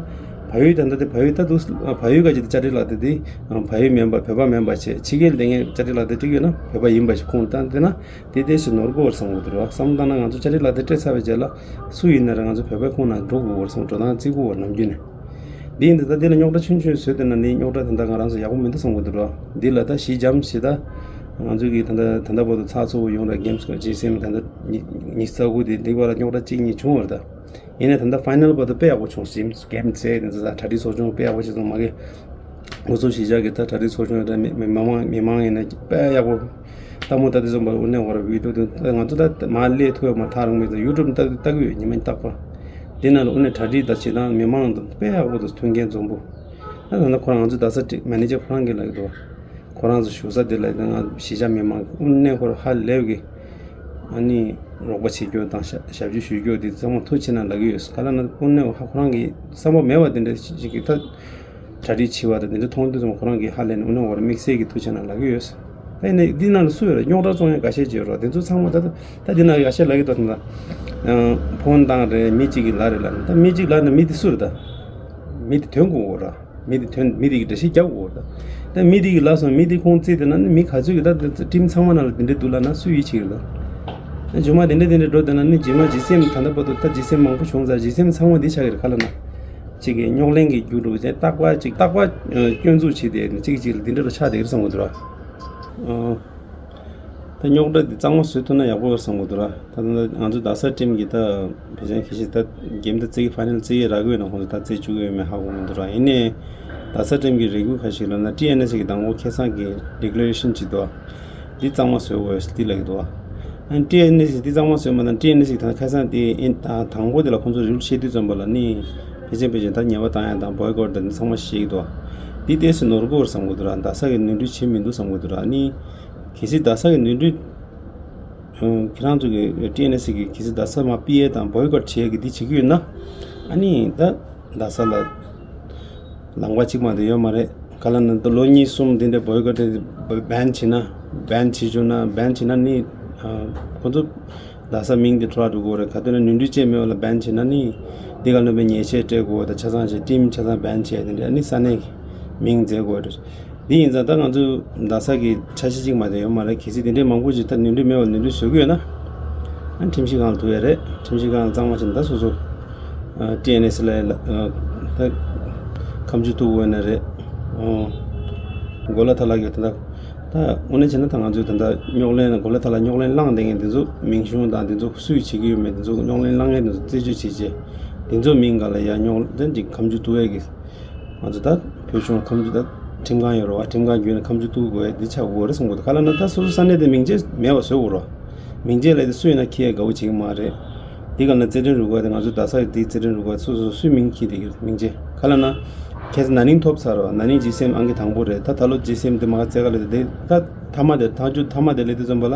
བལ་ཡུལ་ད་ལྟ་དེ་བལ་ཡུལ་ད་འདུག་བལ་ཡུལ་ག་ཅིག་ད་དཔྱ་ཁྲལ་ལག་དེབ་དེ་བལ་ཡུལ་མིན་པ་བོད་པ་མིན་པ་བྱས། ཕྱི་རྒྱལ་དེ་ངས་དཔྱ་ཁྲལ་ལག་དེབ་སྤྲད་ཡོད་ན་བོད་པ་ཡིན་པ་ཞིག་ཁོངས་ལ་བཏང་བསྡད་ན། དེ་དེ་ཞིག་ནོར་གོ་བར་བསམ་གྱི་འདུག་ར། བསམ་བློ་བཏང་ན་ང་ཚོ་དཔྱ་ཁྲལ་ལག་དེབ་སྤྲད་ཚར་བའི་རྗེས་ལ་སུ་ཡིན་ན་ར་ང་ཚོ་བོད་པའི་ཁོངས་ནང་འགྲོ་དགོས་བར་བསམ། འགྲོ་སྟངས་བརྩི་དགོས་བར་ནམ་རྒྱུན་ནས། འདི་ཡིན་དུས་ད་འདི་ལ་རྙོག་དྲ་ཆུང་ཆུང་བཟོས་བསྡད་ན་ནི་རྙོག་དྲ་དེ་འདྲ་ང་རང་ཚོ་ཡག་པོ་མི་འདུག་བསམ་གྱི་འདུག་ར། འདི་ལ་ད་ཞི་འཇམ་ཞེ་ད། ང་ཚོ་གི་ད་ལྟ་ད་ལྟ་བར་དུ་ཚགས་ཚུད་པོ་ཡོང་ར། གེམ་སི་ཀོ་ཇི་སི་ཨེམ་ད་ལྟ་ཉི་ཉི་ཤུ་རྩ་དགུ་དེ་འདི་བར་ལ་རྙོག་དྲ་གཅིག་གཉིས་བྱུང་བ་རེད་ད། ཡིན་ནའི་ད་ལྟ་ཕའི་ནལ་བར་དུ་དཔེ་ཡག་པོ་བྱུང་ཞིང་། གེམ་རྩེ་དེ་ཚོ་ད་གྲ་སྒྲིག་ཚོགས་ཆུང་དཔེ་ཡག་པོ་བྱས་སོང་། མ་གི་འུ་ཚོ་གཞིས་ཆགས་ཀྱི་ད་གྲ་སྒྲིག་ཚོགས་ཆུང་ད་མི་མི་མང་མི་མང་ཡིན་ན་དཔེ་ཡག་པོ། ལྟད་མོ་ལྟ་དུས་ཙམ་པ་དངོས་གནས་ཁོ་ར་བི་ཌི་ཡོ་དེ་ང་ཚོ་ད་མར་སླེབས་ཐུབ་ཡོད་མ་ཐག་རིང་མོ་ཡུ་ཊུབ་ལྟ་ལྟ་གི་ཡོད་ཉི་མ་རྟག་པར། དེ་ནང་ལ་དངོས་གནས་གྲ་སྒྲིག་དང་བྱེད་སྟངས་མི་མང་དང་དཔེ་ཡག་པོ་འདུག་མཐུན་རྐྱེན་འཛོམས་པོ། ད་ད་ལྟ་ཁོ་རང་ང་ཚོ་རྡ་ས་ཊིམ་མེ་ནེ་ཇར་ཁོ་རང་གིས་ལབ་ཀྱི་འདུག་ཁོ་རང་ཚོ་བཞུགས་ས་དེ་ལ་ཡང་ང་གཞིས་ཆགས་མི་མང་དངོས་གནས་ཁོ་ར་ཧ་ལས་ཀྱི། ཨ་ནི་རོགས་པ་བྱེད་རྒྱུ་དང་ཞབས་ཞབས་ཕྱི་ཞུ་རྒྱུ་དེ་ཚང་མ་ཐུགས་ཆེ་གནང་ལབ་ཀྱི་ཡོད། ག་ལབ་ན་དངོས་གནས་ཧ་ཁོ་རང་གི་བསམ་པ་མེད་པ་དེ་འདྲ་ཞིག་གི་ད་གྲ་སྒྲིག་བྱེད་པ་དང་དེ་འདྲ་མཐོང་དུས་ཙམ་ཁོ་རང་གིས་ཧ་ལས་ནས་དངོས་གནས་ཁོ་ར་དམིགས་བསལ་གྱི་ཐུགས་ཆེ་གནང་ལབ་ཀྱི་ཡོད། ད་ཡིན་ནའི་འདི་ནང་ལ་སུ་ཡོད་རེད། རྙོག་དྲ་བཙོང་མཁན་འགའ་ཤས་ཅིག་ཡོད་རེད། དེ་ཚོ་ཚང་མ་ད་ད་འདི་ནང་འགའ་ཤས་ལབ་ཀྱི་འདུག་ད་ཕོན་བཏང་རེད། མི་གཅིག་གིས་ལབ་རེད་ལབ་ན། ད་མི་གཅིག་ལབ་ན་མི་དེ་སུ་རེད། ད་མི་དེ་ཐོན་དགོས་རེད། མི་དེ་ཐོན་མི་དེ་གི་འགྲེལ་བཤད་རྒྱབ་དགོས་རེད། ད་མི་དེ་གི་ལབ་སོང་། མི་དེ་ཁོང་རྩིས་དེ་ན་ནི་མི་ག་ཚོད་ཀྱི་ད་ཊིམ་ཚང་མ་ནང་ལ་དེ་འདྲ་འདུག་ལབ་ན་སུས་ཡིད་ཆེས་ཀྱི་རེད། ད་རྗེས་མ་དེ་འདྲ་དེ་འདྲ་འགྲོ་དེ་ན་ནི་རྗེས་མ་ཇི་སི་ཨེམ་ད་ལྟ་བར་དུ་ད་ཇི་སི་ཨེམ་མང་པོ་བྱུང་ཙང་ཇི་སི་ཨེམ་ཚང་མ་འདི་ཆགས་ཀྱི་རེད། ག་ལབ་ན། གཅིག་གི་རྙོག་གླེང་གི་རྒྱུ་འགྲོ་བྱས་རྟག་པར་གཅིག་རྟག་པར་སྐྱོན་འཛུགས་བྱས་ཏེ་གཅིག་གཅིག་ལ་འདི་འདྲ་རུ་ཆགས་བསྡད་ཀྱི་རེད་བསམ་གྱི་འདུག་ར། ད་རྙོག་དྲ་འདི་གཙང་མ་བཟོ་ཐུབ་ན་ཡག་པོ་རེད་བསམ་གྱི་འདུག་ར། ད་ལྟ་ང་ཚོ་རྡ་ས་ཊིམ་གྱི་ད་ཕལ་ཆེར་ཁ་ཤས་ད་གེམ་ད་རྩེ་གི་ཕའི་ནལ་རྩེ་ཡི་རག་གི་ཡོད་ན་ཁོང་ཚོ་ད་རྩེ་བཅུག་གི་ཡོད་མེད་ཧ་གོ་མི་འདུག་ར། ཡིན་ནའི་རྡ་ས་ཊིམ་གྱི་རེ་སྐུལ་ཁ་ཤས་ལ་ན་ཊི་ཨེན་ཨེས་ཀྱི་དང་པོ་ཁེ་བཟང་གི་ཌི་ཀི་ལེ་རེ་ཤན་ཅིག་འདུག་འདི་གཙང་མ་བཟོ་དགོས་འདི་ལབ་ཀྱི་འདུག་ཨ་ཊི་ཨེན་ཨེས་འདི་གཙང་མ་བཟོས་མ་ད་ཊི་ཨེན་ཨེས་ཀྱི་ད་ཁ་སང་དེ་ཨིན་ད་དང་པོ་དེ་ལ་ཁོང་ཚོ་རི་ལུ་བཤད་དུས་ཙམ་པ་ལ་ནི་ཕལ་ཆེར་ཕལ་ཆེར་ད་ཉེས་པ་བཏང་ཡ་དང་བོའི་ཀོཊ་དང་འདི་ཚང་མ་བཤད་ཀྱི་འདུག་འདི་ཏོག་ཙམ་ནོར་གོ་བསམ་གྱི་འདུག་ར། རྡ་ས་གི་ནོར་འཁྲུལ་བྱེད་མི་འདུག་བསམ་གྱི་འདུག་ར། ནི་གལ་སྲིད་རྡ་ས་གི་ནོར་འཁྲུལ་ཁྱེད་རང་ཚོ་གི་ཊི་ཨེན་ཨེས་ཀྱི་གལ་སྲིད་རྡ་ས་མར་ཕུད་ཡས་དང་བོའི་ཀོཊ་བྱེད་ཡས་ཀྱི་འདི་བྱེད་ཀྱི་ཡོད་ན། ཨ་ནི་ད་རྡ་ས་ལ་ལམ་ཁ་གཅིག་མ་གཏོགས་ཡོད་མ་རེད། ག་ལབ་ན་ད་ལོ་གཉིས་གསུམ་དེ་འདྲ་བོའི་ཀོཊ་དེ་བྷན་བྱས་ན། བྷན་བྱེད་བཅུག་ན་བྷན་བྱས་ན་ནི་ཁོ་ཚོ་རྡ་ས་མིང་དེ་འཕྲོ་བརླག་འགྲོ་གི་རེད། ག་དུས་ན་ནོར་འཁྲུལ་ཅིག་མེད་པ་ལ་བྷན་བྱས་ན་ནི་འདི་ག་ལ་ནོར་བའི་ཉེས་ཆད་སྤྲད་དགོས། ད་ཆ་ཚང་ཞིག་ཊིམ་ཆ་ཚང་བྷན་བྱས་དེ་འདྲ་ནི་ས་གནས་ཀྱི་མིང་བརྗེ་དགོས་རེད། འདི་ཡིན་ཙང་ད་ང་ཚོ་རྡ་ས་གི་འཆར་གཞི་གཅིག་མ་གཏོགས་ཡོད་མ་རེད། གལ་སྲིད་དེ་འདྲའི་མང་པོ་ཞིག་ད་ནོར་འཁྲུལ་མེད་པ་ནོར་འཁྲུལ་བཟོ་གི་ཡོད་ན། ཨ་ཁྲིམས་ཞིབ་ཁང་ལ་ཐུག་ཡ་རེད། ཁྲིམས་ཞིབ་ཁང་ལ་གཙང་མ་བྱས་ན་ད་སོ་སོ་ཊི་ཨེན་ཨེས་ལ་ཡ་ལ་ད་ཁ་མཆུ་གཏུག་དགོས་ན་རེད། གོ་ལ་ཐ་ལག་གི་ད་ད་དངོས་གནས་བྱས་ན་ད་ང་ཚོས་ད་ད་རྙོག་གླེང་གོ་ལ་ཐ་ལག་རྙོག་གླེང་བསླངས་བསྡད་མཁན་དེ་ཚོ་མིང་གཞུང་དང་དེ་ཚོ་སུས་བྱེད་ཀྱི་ཡོད་མེད་དེ་ཚོ་རྙོག་གླེང་བསླངས་མཁན་དེ་ཚོ་རྩད་གཅོད་བྱེད་ཆེད་དེ་ཚོ་མིང་ག་ལ་ཡ་རྙོག་གླེང་ཅིག་ཁ་མཆུ་གཏུག་ཡ་གི་ང་ཚོ་ད་བོད་གཞུང་ལ་ཁ་མཆུ་ད་ཁྲིམས་ཁང་ཡོད་རེད་བ། ཁྲིམས་ཁང་བརྒྱུད་ནས་ཁ་མཆུ་གཏུག་དགོས་འདི་ཆགས་དགོས་རེད་གསུང་གི་འདུག་ག་ལབ་ན་ད་སོ་སོ་ས་གནས་དེ་མིང་ཆད་མེད་པ་བཟོ་དགོས་རེད། མིང་ཆད་ལབ་དེ་སུ་ཡིན་ན་ཁྱི་ཡ་དགའ་བོ་བྱེད་ཀྱི་མ་རེད། འདི་ག་ན་རྩེ་ཕྲེང་རུ་ཁག་དེ་ང་ཚོ་རྡ་ས་ཡི་དེའི་རྩེ་ཕྲེང་རུ་ཁག་སོ་སོ་སུའི་མིང་འཁྱེར་བསྡད་ཀྱི་རེད་མིང་ཆད། ག་ལབ་ན་ཁྱེད་ཚོ་ན་ནིང་ཐོབ་ཚར་བ། ན་ནིང་ཇི་སི་ཨེམ་ཨང་ཀི་དང་པོ་རེད། ད་ད་ལོ་ཇི་སི་ཨེམ་དེ་མ་ག་རྩེ་ག་ལ་དེ་ད་མཐའ་མ་དེ་ཐག་གཅོད་མཐའ་མ་དེ་སླེབས་དུས་ཙམ་པ་ལ་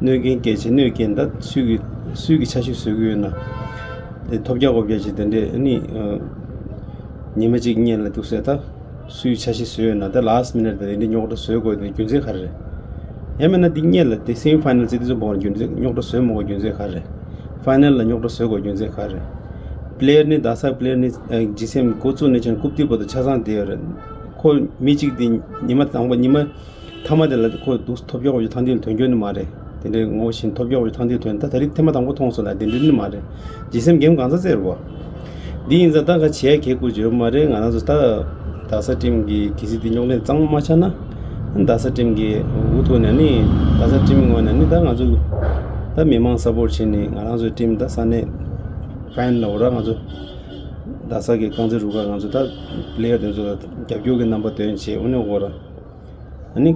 གནོད་རྐྱེན་སྐྱེལ་བྱེད་གནོད་རྐྱེན་ད་སུས་ཀྱི་སུས་ཀྱི་ཆ་ཤས་བཟོ་གི་ཡོད་ན། དེ་ཐོབ་རྒྱག་གོ་རྒྱག་བྱེད་དེ་འདྲས་ཨ་ནི་ཉི་མ་གཅིག་སྔོན་ལ་འདུག་ཟེར་ད། སུའི་ཆ་ཤས་བཟོས་ཡོད་ན་ད་last minute་དེ་འདི་རྙོག་དྲ་བཟོ་དགོས་དེ་རྒྱུ་མཚན་ག་རེ་རེད། ཡང་མིན་ན་འདི་སྔོན་ལ་དེ་སེ་མི་ཕའི་ནལ་ཟེར་དུས་ཙམ་པ་རྒྱུ་མཚན་རྙོག་དྲ་བཟོས་མ་དགོས་རྒྱུ་མཚན་ག་རེ་རེད། ཕའི་ནལ་ལ་རྙོག་དྲ་བཟོ་དགོས་རྒྱུ་མཚན་ག་རེ་རེད། པི་ལེ་ཡར་ནི་རྡ་ས་པི་ལེ་ཡར་ནི་ཇི་སི་ཨེམ་འགོ་བཙུགས་ནས་བྱས་ནས་རྐུབ་སྟེགས་བར་དུ་ཆ་ཚང་བསྡད་ཡོད་རེད། ཁོ་མི་གཅིག་དེ་ཉི་མ་དང་པོ་ཉི་མ་མཐའ་མ་དེ་ལ་ཁོ་འདུག་ཐོབ་རྒྱག་དགོས་རྒྱུ་ཐང་དེ་ལ་ཐོན་རྒྱུ་ནི་མ་རེད། དེ་འདྲའི་ངོ་བཞིན་ཐོབ་རྒྱག་དགོས་རྒྱུ་ཐང་དེ་ལ་ཐོན་ད་ད་རེས་ཐེངས་མ་དང་པོ་མཐོང་སོང་ལ་དེ་འདྲ་ནི་མ་རེད། ཇི་སི་ཨེམ་འགེམ་གང་ཚ་བཙལ་རུ་བ། འདི་ཡིན་ཙང་ད་ག་བྱས་གལ་དགོས་བརྗོད་མ་རེད། ང་རང་ཚོ་ད་རྡ་ས་ཊིམ་གྱི་གལ་སྲིད་དེ་རྙོག་གླེང་གཙང་མ་མ་ཆགས་ན་རྡ་ས་ཊིམ་གྱི་འུ་ཐུག་ནས་ནི་རྡ་ས་ཊིམ་ངོས་ནས་ནི་ད་ང་ཚོ་ད་མི་མང་སཔོར་བྱས་ནས་ང་རང་ཚོའི་ཊིམ་ད་ས་གནས་ཕན་ལ་འོ་ར་ང་ཚོ་རྡ་ས་གི་རྐང་རྩེད་རུ་ཁག་ང་ཚོ་ད་པི་ལེ་ཡར་དེ་ཚོ་ལ་རྒྱབ་སྐྱོར་གྱི་རྣམ་པ་སྟོན་བྱས་འོ་ནས་འོ་ར། ཨ་ནི།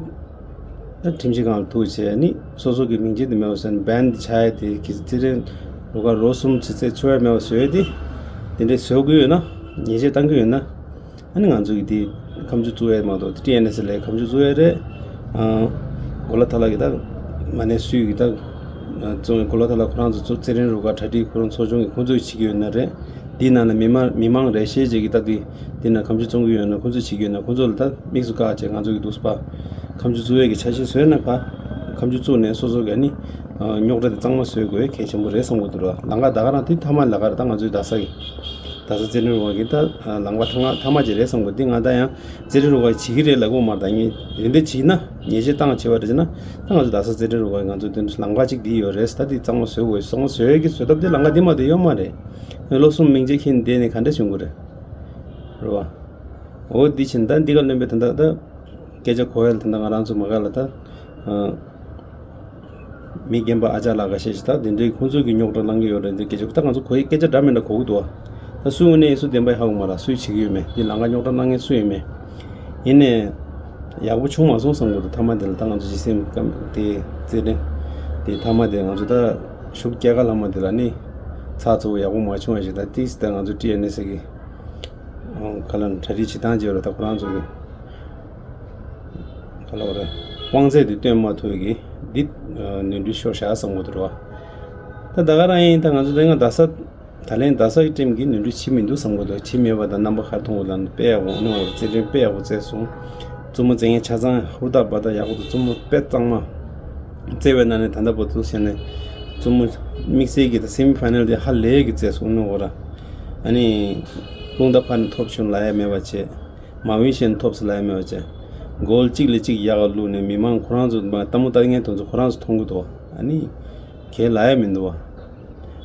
ཁྲིམས་ཞིབ་ཁང་ལ་ཐུག་བྱས་ནི་སོ་སོ་གི་མིང་ཅན་དེ་མེད་པ་བཟོས་ནས་བན་དེ་ཆགས་ཡ་དེ་གི་རྩེད་འགྲན་རུ་ཁག་རོ་གསུམ་ཅིག་རྩེད་ཆོག་ཡ་མེད་པ་བཟོས་ཏེ། དེ་འདྲའི་བཟོ་དགོས་ཡོད་ན། ཉེས་ཆད་བཏང་གི་ཡོད་ན། ཨ་ནི་ང་ཚོ་གི་དེ་ཁ་མཆུ་བཙུགས་ཡ་མ་གཏོགས་ཊི་ཨེན་ཨེས་ལ་ཁ་མཆུ་བཙུགས་ཡ་རེད། ཨ། གོ་ལ་ཐ་ལ་གི་ད་མ་ནས་སུས་གི་ད་བཙོང་གོ་ལ་ཐ་ལ་ཁོ་རང་ཚོ་ཚོ་རྩེད་འགྲན་རུ་ཁག་གྲ་སྒྲིག་ཁོ་རང་ཚོ་ཆུང་གི་ཁོ་ཚོས་བྱེད་ཀྱི་ཡོད་ན་རེད། དེའི་ནང་ན་མི་མང་མི་མང་རེ་ཤེས་བྱེད་ཀྱི་ད་དེ་དེ་ན་ཁ་མཆུ་བཙོང་གི་ཡོད་ན་ཁོ་ཚོས་བྱེད་ཀྱི་ཡོད་ན་ཁོ་ཚོ་ལ་ད་དམིགས་སུ་བཀར་བྱས་ང་ཚོ་གི་འདུག་སྤ་ཁ་མཆུ་བཙུགས་ཡ་གི་འཆར་གཞི་བཟོས་ན་ཕ་ཁ་མཆུ་བཙུགས་ནས་སོ་སོ་གི་ཨ་ནི་རྙོག་དྲ་དེ་གཙང་མ་བཟོ་དགོས་གལ་ཆེན་པོ་རེད་བསམ་གི་འདུག་ར། ལམ་ཁ་ད་ག་རང་དེ་མཐའ་མ་ལམ་ཁ་རེད། ད་ང་ཚོའི་རྡ་ས་གི་རྡ་ས་རྩེད་འགྲན་རུ་ཁག་གི་ད་ལམ་ཁ་མཐའ་མ་མཐའ་མ་ཅིག་རེད་བསམ་གི་འདུག་འདི་ང་ད་ཡང་རྩེད་འགྲན་རུ་ཁག་བྱེད་ཀྱི་རེད་ལབ་གི་མ་རེད། ད་ངས་དེ་འདྲ་བྱས་ན་ཉེས་ཆད་བཏང་བྱས་པ་རེད་ཟེར་ན་ད་ང་ཚོ་རྡ་ས་རྩེད་འགྲན་རུ་ཁག་གི་ང་ཚོ་དོན་དུ་ལམ་ཁ་ཅིག་འདི་ཡོད་རེད། ད་འདི་གཙང་མ་བཟོ་དགོས། གཙང་མ་བཟོ་ཡས་ཀྱི་བཟོ་ཐབས་དེ་ལམ་ཁ་འདི་མ་གཏོགས་ཡོད་མ་རེད། ལོ་གསུམ་མིང་ཆད་འཁྱེར་ནས་བསྡད་ནས་ག་འདྲ་བྱུང་གི་རེད། རེད་བ། འོ་འདི་བྱས་ན་ད་འདི་ག་ལོན་པའི་ད་ད་ད་སྐད་ཆ་གོ་ཡ་ལ་ད་ད་ང་རང་ཚོ་མ་ག་ལ་ད། མི་རྒན་པ་ཨ་ཅག་ལགས་ཁ་ཤས་ཤིག་ད་དེ་འདྲའི་ཁོང་ཚོས་ཀྱི་རྙོག་དྲ་བསླང་གི་ཡོད་རེད། འདི་སྐད་ཆ་ད་ང་ཚོ་གོ་ཡི་སྐད་ཆ་འདྲ་མི་འདྲ་གོ་གི་འདུག་བ། ད་སུའི་ངོས་ནས་སུ་བདེན་པ་ཧ་གོ་མ་ར། སུས་བྱེད་ཀྱི་ཡོད་མེད། འདི་ལམ་ཁ་རྙོག་དྲ་བསླང་མཁན་སུ་ཡོད་མེད། ཡིན་ནས་ཡག་པོ་བྱུང་མ་སོང་བསམ་གི་འདུག་མཐའ་མ་དེ་ལ་ད་ང་ཚོ་ཇི་སེམས་ཀམ་དེ་རྩེད་འགྲན་དེ་མཐའ་མ་དེ་ང་ཚོ་ད་ཤུགས་སྐྱེལ་ག་ལྷག་མ་དེ་ལ་ནི་ཚགས་ཚུད་པོ་ཡག་པོ་མ་བྱུང་བ་ཞིག་ད་ཏིས་ད་ང་ཚོ་ཊི་ཨེན་ཨེས་གི་ག་ལ་གྲ་སྒྲིག་བྱེད་སྟངས་བྱས་ར། ད་ཁོ་རང་ཚོ་གི་ག་ལ་བ་རེད། དབང་ཚད་དེ་སྟོན་མ་ཐུབ་གི་འདི་ནོར་འཁྲུལ་ཤོར་ཤག་བསམ་གི་འདུག་ར། ད་ད་ག་རང་ཡིན། ད་ང་ཚོ་ད་ང་རྡ་ས་ད་ལན་རྡ་ས་གི་ཊིམ་གི་ནོར་འཁྲུལ་ཕྱིན་མི་འདུག་བསམ་གི་འདུག་ཕྱིན་མེད་པ་དང་རྣམ་པ་ཁ་མཐོང་བ་ལ་དཔེ་ཡག་པོ་གནང་བ་རེད། རྩེད་འགྲན་དཔེ་ཡག་པོ་རྩེས་སོང་། རྩེད་མོ་རྩེ་མཁན་ཆ་ཚང་ཧུར་ཐག་འབད་ཐག་ཡག་པོ་འདུག་རྩེད་མོ་དཔེ་གཙང་མ་རྩེ་བའི་ནང་ནས་ད་ལྟ་བར་དུ་བྱས་ནས་རྩེད་མོ་དམིགས་བསལ་གྱི་ད་སེ་མི་ཕ་ཡི་ནལ་དེ་ཧ་ལས་ཀྱི་རྩེས་སོང་ནོ་བ་ར། ཨ་ནི་རླུང་རྟ་ཕར་ནས་ཐོབ་བྱུང་ལབ་ཡ་མེད་པ་བྱས། མ་ཝིན་ཤན་ཐོབ་སོང་ལབ་ཡ་མེད་པ་བྱས། གོལ་གཅིག་ལས་གཅིག་ཡག་ག་བླུགས་ནས་མི་མང་ཁོ་རང་ཚོ་མ་ལྟད་མོ་ལྟ་མཁན་དེ་ཚོ་ཁོ་རང་ཚོ་མཐོང་གི་འདུག་ཨ་ནི་གས་ལབ་ཡ་མི་འདུག་བ།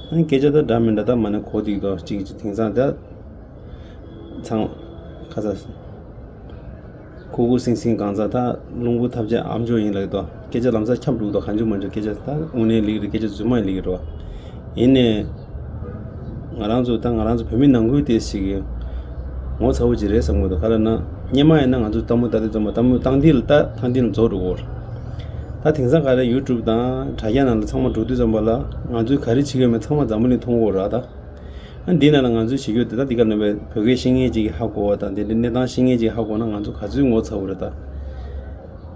ཨ་ནི་སྐད་ཆ་ད་འདྲ་མི་འདྲ་ད་མ་ནི་གོ་དེ་གི་འདུག་གཅིག་གཅིག་དེང་སང་ད་ཚང་ཁ་ས་ཁུ་ཁུ་སིང་སིང་གང་ཚ་ད་རླུང་བུ་ཐབས་ཆེན་ཨམ་ཅོག་ཡིན་ལབ་ཀྱི་འདུག་སྐད་ཆ་ལམ་སང་ཁྱབ་འགྲོ་གི་འདུག་གང་བྱུང་མང་བྱུང་སྐད་ཆ་ད་དངོས་གནས་ལེགས་རེད། སྐད་ཆ་རྫུན་མ་ཡིན་ལེགས་རེད་བ། ཡིན་ནའི། ང་རང་ཚོ་ད་ང་རང་ཚོ་བོད་མི་ནང་ཁུལ་དེ་ཞིག་གི་ངོ་ཚ་བོ་ཅིག་རེད་བསམ་གི་འདུག་ག་རེ་ན་སྔོན་མ་ཡིན་ན་ང་ཚོ་ལྟད་མོ་ལྟ་དུས་ཙམ་པ་ལྟད་མོ་སྟངས་འདི་ལ་ལྟ་སྟངས་འདི་ལ་རྫོགས་འགྲོ་གི་རེད། ད་དེང་སང་ག་རེ་ཡུ་ཊུབ་དང་དྲ་རྒྱ་ནང་ལ་ཚང་མ་འགྲོ་དུས་ཙམ་པ་ལ་ང་ཚོས་ག་རེ་བྱེད་ཀྱི་ཡོད་མེད་ཚང་མ་འཛམ་བུ་གླིང་མཐོང་གི་ཡོད་རེད། ད་ཨ་འདི་ནང་ལ་ང་ཚོས་བྱེད་ཀྱི་ཡོད་དེ་ད་འདི་ག་ནང་བའི་བོད་སྐད་ཤེས་མཁན་ཅིག་གིས་ཧ་གོ་བ་དང་དེ་འདྲའི་གནས་སྟངས་ཤེས་མཁན་ཅིག་གིས་ཧ་གོ་ན་ང་ཚོ་ག་ཚོད་ངོ་ཚ་བོ་རེད་ད།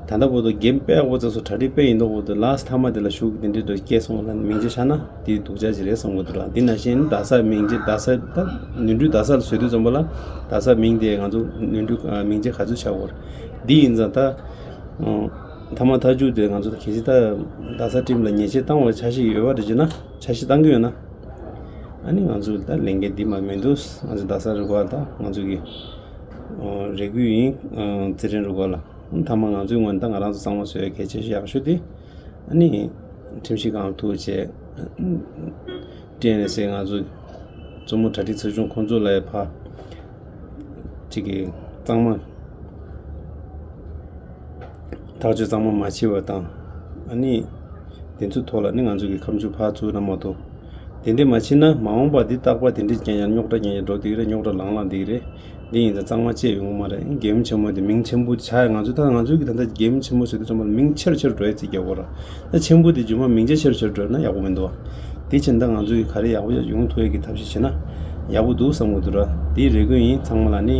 ད་ལྟ་བར་དུ་གེམ་དཔེ་ཡག་པོ་རྩེས་སོང་། གྲ་སྒྲིག་དཔེ་ཡིན་མདོག་བར་དུ་ལཱསི་མཐའ་མ་དེ་ལ་ཤུགས་དེ་འདྲའི་འགྲོ་སྐྱེས་སོང་ལ་མིང་ཆད་ཆགས་ན་དེ་སྡུག་ཅག་ཅིག་རེད་བསམ་གི་འདུག་ར། འདི་ནང་བཞིན་རྡ་ས་མིང་ཆད་རྡ་ས་ད་ནོར་འཁྲུལ་རྡ་ས་ལ་བཟོས་དུས་ཙམ་པ་ལ་རྡ་ས་མིང་དེ་ང་ཚོ་ནོར་འཁྲུལ་མིང་ཆད་ག་ཚོད་ཆགས་ཡོད་རེད། འདི་ཡིན་ཙང་ད་མཐའ་མ་མཐའ་མཇུག་དེ་ང་ཚོ་ད་གལ་སྲིད་ད་རྡ་ས་ཊིམ་ལ་ཉེས་ཆད་བཏང་བ་འཆར་གཞི་ཡོད་པ་རེད་ཅེ་ན་འཆར་གཞི་བཏང་གི་ཡོད་ན་ཨ་ནི་ང་ཚོ་ད་ལས་འགན་འདི་མ་མི་འདུག་ང་ཚོ་རྡ་ས་རུ་བ་ད་ང་ཚོ་གི་རེ་སྐུལ་ཡིན། རྩེད་འགྲན་རུ་བ་ལ། མཐའ་མ་ང་ཚོའི་ངོས་ནས་ད་ང་རང་ཚོ་གཙང་མ་བཟོ་ཡ་གལ་ཆེ་ཤོས་ཡག་ཤོས་དེ་ཨ་ནི་ཁྲིམས་ཞིབ་ཁང་ཐུག་བྱས། ཊི་ཨེན་ཨེས་ཨེ་ང་ཚོ་བཙུན་མོ་གྲ་སྒྲིག་ཚོགས་ཆུང་ཁོང་ཚོ་ལ་ཡ་ཕ་གཅིག་གི་གཙང་མ་ཐག་གཅོད་གཙང་མ་མ་བྱས་པ་དང་ཨ་ནི་དེ་ཚོའི་ཐོག་ལ་ནི་ང་ཚོ་གི་ཁ་མཆུ་ཕར་ཚུར་ར་མ་གཏོགས། དེ་འདྲས་མ་བྱས་ན་མ་འོངས་པ་འདི་རྟག་པར་དེ་འདྲས་རྐྱང་རྐྱང་རྙོག་དྲ་རྐྱང་རྐྱང་འགྲོ་བསྡད་ཀྱི་རེད། རྙོག་དྲ་ལངས་ལངས་བསྡད་ཀྱི་རེད། འདི་ཡིན་ཙང་གཙང་མ་བཅད་ཡོང་གི་མ་རེད། གེམ་ཆེན་མོ་དེ་མིང་ཆེན་པོ་ཆགས། ང་ཚོ་ད་ང་ཚོའི་གི་ད་ལྟ་གེམ་ཆེན་མོ་ཟེར་དུས་ཙམ་པ་ལ་མིང་ཆེ་རུ་ཆེ་རུ་འགྲོ་ཡ་རྩིས་རྒྱག་དགོས་ར། ད་ཆེན་པོ་དེ་རྗེས་མ་མིང་ཆེ་ཆེ་རུ་ཆེ་རུ་འགྲོ་ན་ཡག་པོ་མི་འདུག་བ། དེ་ཕྱིན་ད་ང་ཚོ་གི་ག་རེ་ཡག་པོ་ཡོང་ཐུབ་ཡ་གི་ཐབས་ཤེས་བྱས་ན་ཡག་པོ་འདུག་བསམ་གི་འདུག་ར། དེའི་རེ་སྐུལ་ཡིན་ཚང་མ་ལ་ནི།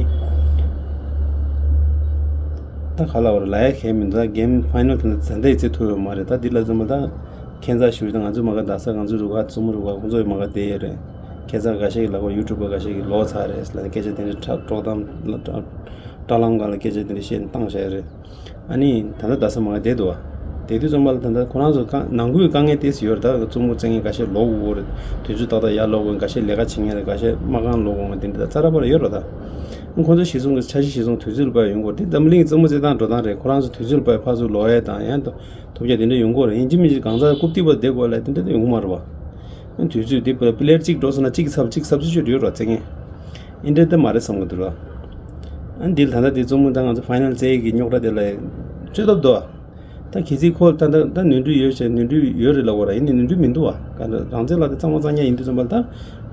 ད་ག་ལ་བར་ལ་ཡ་གལ་མི་འདུག་ད་གེམ་ཕའི་ནལ་དེ་ད་ད་ལྟ་ཡི་ཚེ་ཐུབ་ཡོད་མ་རེད། ད་འདི་ལ་ཙམ་པ་ད། ཁྱད་མཚར་ཞུ་ད་ང་ཚོ་མ་ག་རྡ་ས་ང་ཚོ་རུ་ཁག་བཙུན་མོ་རུ་ཁག་ཁོང་ཚོ་ཡི་མ་ག་བསྡད་ཡོད་རེད། ཁྱད་མཚར་འགའ་ཤས་ཀྱི་ལབ་གོ་ཡུ་ཊུབ་པ་འགའ་ཤས་ཀྱི་ལོག་ཚར་རེད་ལ་སྐད་ཆ་དེ་འདྲ་ཁྲག་དཀྲོག་གཏམ་བཀྲ་ལམ་སྒང་ལ་སྐད་ཆ་དེ་འདྲ་བཤད་ནས་བཏང་བཞག་ཡོད་རེད། ཨ་ནི་ད་ལྟ་རྡ་ས་མ་ག་བསྡད་འདུག་བ། བསྡད་དུས་ཙམ་པ་ལ་ད་ལྟ་ཁོ་རང་ཚོ་དཀའ་ནང་ཁུལ་དཀའ་ངལ་ཏོག་ཙམ་ཡོད་རེད། ད་བཙུན་མོ་བཙན་ངན་འགའ་ཤས་ལོག་དགོས་རེད། དུས་ཚོད་ཏག་ཏག་ཡར་ལོག་དགོས། འགའ་ཤས་ལས་ཀ་བྱེད་མཁན་རེད། འགའ་ཤས་མ་རྐང་ལོག་དགོས་དེ་འདྲ་ད་རྩ་ར་པ་ར་ཡོད་རེད་ད། ཁོང་ཚོ་གཞི་བཟུང་གི་འཆར་གཞི་གཞི་བཟུང་དུས་ཚོད་ལ་བབས་ཡོང་དགོས་རེད། འདི་འཛམ་གླིང་གི་རྩེད་མོ་རྩེད་སྟངས་འགྲོ་སྟངས་རེད། ཁོ་རང་ཚོ་དུས་ཚོད་ལ་བབས་ཕར་ཚུར་ལོག་ཡས་དང་ཡང་ཐོབ་རྒྱ་དེ་འདྲ་ཡོང་གི་རེད། ཡིན་གཅིག་མིན་གཅིག་གང་ཟག་རྐུབ་སྟེགས་པ་བསྡད་དགོས་ལ་དེ་འདྲ་ད་ཡོང་གི་མ་རེད་བ། དུས་ཚོད་འདི་པི་ལེར་གཅིག་འགྲོ་སོང་ན་གཅིག་གི་ཚབ་གཅིག་གི་ཚབ་ཚུད་ཆོད་ཡོད་རེད་བ། བཙན་ངན་འདི་འདྲ་ད་མ་རེད་བསམ་གི་འདུག་ར། ཨ་འདི་ལ་ད་ལྟ་འདི་བཙུན་མོ་ད་ང་ཚོ་ཕའི་ནལ་རྩེད་ཀྱི་རྙོག་དྲ་དེ་ལ་བཅོས་ཐབས་འདུག་བ། ད་གལ་སྲིད་ཁོ་ད་ད་ད་ནོར་འཁྲུལ་ཡོད་བྱས་ནོར་འཁྲུལ་ཡོད་རེད་ལབ་པ་ར། ཡིན་ནའི་ནོར་འཁྲུལ་མི་འདུག་བ། ག་ད་རང་བཙན་ལག་དེབ་གཙང་མ་གཙང་རྐྱང་ཡིན་དུས་ཙམ་པ་ལ་ད་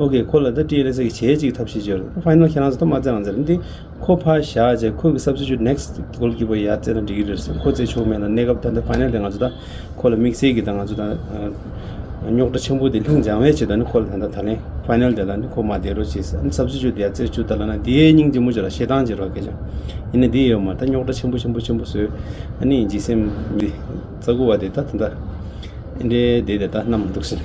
ཨོ་ཁེ་ཁོ་ལ་ད་ཊི་ཨེན་ཨེས་ཨེ་གི་བྱས་ཅིག་ཐབས་ཤེས་བྱས་རེད། ད་ཕའི་ནལ་ཁྱེད་རང་ཚོ་ད་མ་བཙལ་རང་བཙལ་རེད། འདི་ཁོ་ཕར་བཞག་བྱས་ཁོ་གི་སབ་སི་ཊི་ཊུཊ་ནེག་སི་གོལ་ཀི་པར་ཡར་བཙལ་ན་འགྲིག་གི་རེད་ཟེར། ཁོ་བཙལ་ཆོག་མེད་ན། གནས་སྐབས་ད་ད་ཕའི་ནལ་དེ་ང་ཚོ་ད་ཁོ་ལ་དམིགས་བསལ་གྱི་ད་ང་ཚོ་ད་རྙོག་དྲ་ཆེན་པོ་དེ་ལྷིང་འཇགས་པའི་ཆེད་དུ་ནི་ཁོ་ལ་ད་ད་ད་ལན་ཕའི་ནལ་དེ་ལ་ནི་ཁོ་མར་བསྡད་རོགས་བྱེད་ཟེར། ཨ་ནི་སབ་སི་ཊི་ཊུཊ་དེ་ཡར་བཙལ་བཅུག་ད་ལབ་ན་དེའི་སྙིང་རྗེ་མོ་བྱེད་ར། ཞེ་སྡང་བྱེད་ར་སྐད་ཆ། ཡིན་ནའི་འདི་ཡོད་མ་རེད། ད་རྙོག་དྲ་ཆེན་པོ་ཆེན་པོ་ཆེན་པོ་བཟོས། ཨ་ནི་ཇི་སེམས་འདི་རྩ་དགུ་བ་དེ་ད་ད་ད་འདྲའི་དེ་དེ་ད་རྣམ་མི་འདུག་ཟེར།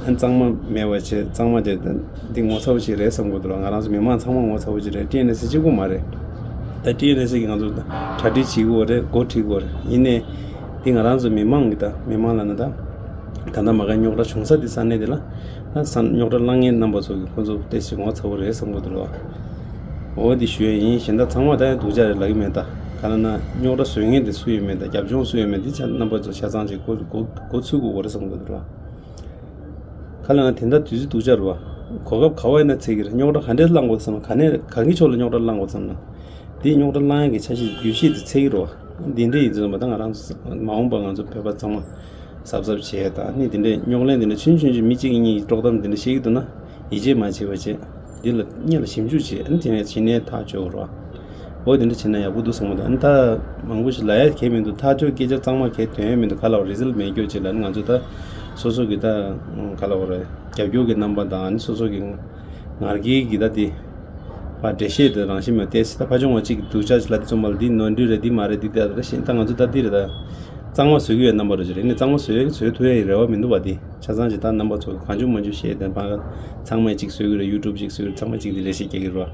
ཨ་ནི་གཙང་མ་མེད་པ་བྱས། གཙང་མ་དེ་ད་འདི་ངོ་ཚ་བོ་ཞིག་རེད་བསམ་གྱི་འདུག་ལ། ང་རང་ཚོ་མི་མང་ཚང་མ་ངོ་ཚ་བོ་ཞིག་རེད། ཊི་ཨེན་ཨེས་ཨེ་གཅིག་པོ་མ་རེད། ད་ཊི་ཨེན་ཨེས་ཨེ་གིས་ང་ཚོ་གྲ་སྒྲིག་བྱེད་དགོས་རེད། འགོ་ཁྲིད་དགོས་རེད། ཡིན་ནའི་འདི་ང་རང་ཚོ་མི་མང་གི་ད་མི་མང་ལབ་ན་ད་ད་ལྟ་མ་ག་རྙོག་དྲ་བྱུང་ས་དེ་ས་གནས་དེ་ལ་ད་ས་རྙོག་དྲ་བསླང་མཁན་རྣམ་པ་ཚོ་གིས་ཁོ་ཚོ་ཏོག་ཙམ་ངོ་ཚ་བོ་རེད་བསམ་གྱི་འདུག་ལ། འོ་འདི་ཞུ་ཡས་ཡིན། གཞན་དག་ཚང་མ་ད་ཡང་སྡུག་ཅག་རེད་ལབ་ཀྱི་མེད། ད་ག་ལབ་ན་རྙོག་དྲ་བཟོ་མཁན་དེ་སུ་ཡོད་མེད། ད་རྒྱབ་ལྗོངས་སུ་ཡོད་མེད་འདི་ཆ་རྣམ་པ་ཚོ་ཆ་ཚང་ཅིག་འགོ་འགོ་འགོ་ཚུགས་དགོས་རེད་བསམ་གྱི་འདུག་ར། ག་ལབ་ན་དེ་འདྲ་དུས་ཚོད་སྡུག་ཅག་རེད་བ། གོ་སྐབས་ག་བ་ཡིན་ན་འཚོལ་གྱི་རེད། རྙོག་དྲ་ག་འདྲས་བསླང་དགོས་བསམ་ན། ག་ནས་ག་གི་ཕྱོགས་ལ་རྙོག་དྲ་བསླང་དགོས་བསམ་ན། དེ་རྙོག་དྲ་བསླང་ཡག་གི་ཆ་ཤས་རྒྱུ་ཤེས་དེ་འཚོལ་གྱི་རེད་བ། འདི་འདྲས་ཡིན་ཙང་མ་ད་ང་རང་ཚོ་མ་འོངས་པ་ང་ཚོ་བོད་པ་ཚང་མ་གཟབ་གཟབ་བྱས་དང་། ནི་འདི་འདྲས་རྙོག་གླེང་འདི་འདྲ་ཆུང་ཆུང་ཆུང་མི་གཅིག་གཉིས་དཀྲོག་གཏམ་འདི་འདྲ་བཤད་ཀྱི་འདུག་ན། ཡིད་ཆེས་མ་བྱེད་པ་བྱས། འདི་ལ་སྔོན་ལ་ཞིབ་འཇུག་བྱེད། ཨ་ནི་དེ་ནས་ཕྱི་ནས་ཐག་གཅོད་རོགས། འོ་དེ་འདྲ་བྱེད་ན་ཡག་པོ་འདུག་བསམ་གྱི་འདུག་ཨ་ནི་ད་མང་པོ་ཞིག་ལབ་ཡ་གང་ཡང་མི་འདུག་ཐག་གཅོད་སྐད་ཆ་གཙང་མ་གང་ཡང་དོན་ཡོད་མི་འདུག་ག་ལབ་རེ་ཛལ་མེད་སྐྱོ་བྱེད་ལ། ཨ་ནི་ང་ཚོ་ད་སོ་སོ་གི་ད་ག་ལབ་རེད། རྒྱབ་སྐྱོར་གྱི་རྣམ་པ་དང་། ཨ་ནི་སོ་སོ་གི་ང་རྒྱལ་གྱི་ད་དེ་ཕར་འགྲེལ་བཤད་དེ་རང་བཞིན་མ་བལྟས་ད་ཕ་ཆུང་བ་གཅིག་གི་སྡུག་ཅག་ལ་དེ་ཚོ་མ་ལ་འདི་ནོར་འཁྲུལ་རེད། འདི་མ་རེད། འདི་ད་རེད་ཤེས། ད་ང་ཚོ་ད་འདི་རེད། ད་གཙང་མ་བཟོ་གི་ཡོད་རྣམ་པ་རེད་ཅེ་རེད། ནི་གཙང་མ་བཟོ་བཟོ་ཐུབ་ཡ་ཡི་རེ་བ་མི་འདུག་བ། འདི་ཆ་ཚང་ཅིག་ད་རྣམ་པ་ཚོ་གང་བྱུང་མང་བྱུང་བཤད་དེ་ཕ་ཚང་མས་ཅིག་བཟོ་གི་རེད། ཡུ་ཊུབ་ཅིག་བཟོ་གི་རེད། ཚང་མས་ཅིག་འདི་འགྲེལ་བཤད་རྒྱག་གི་རེད་བ།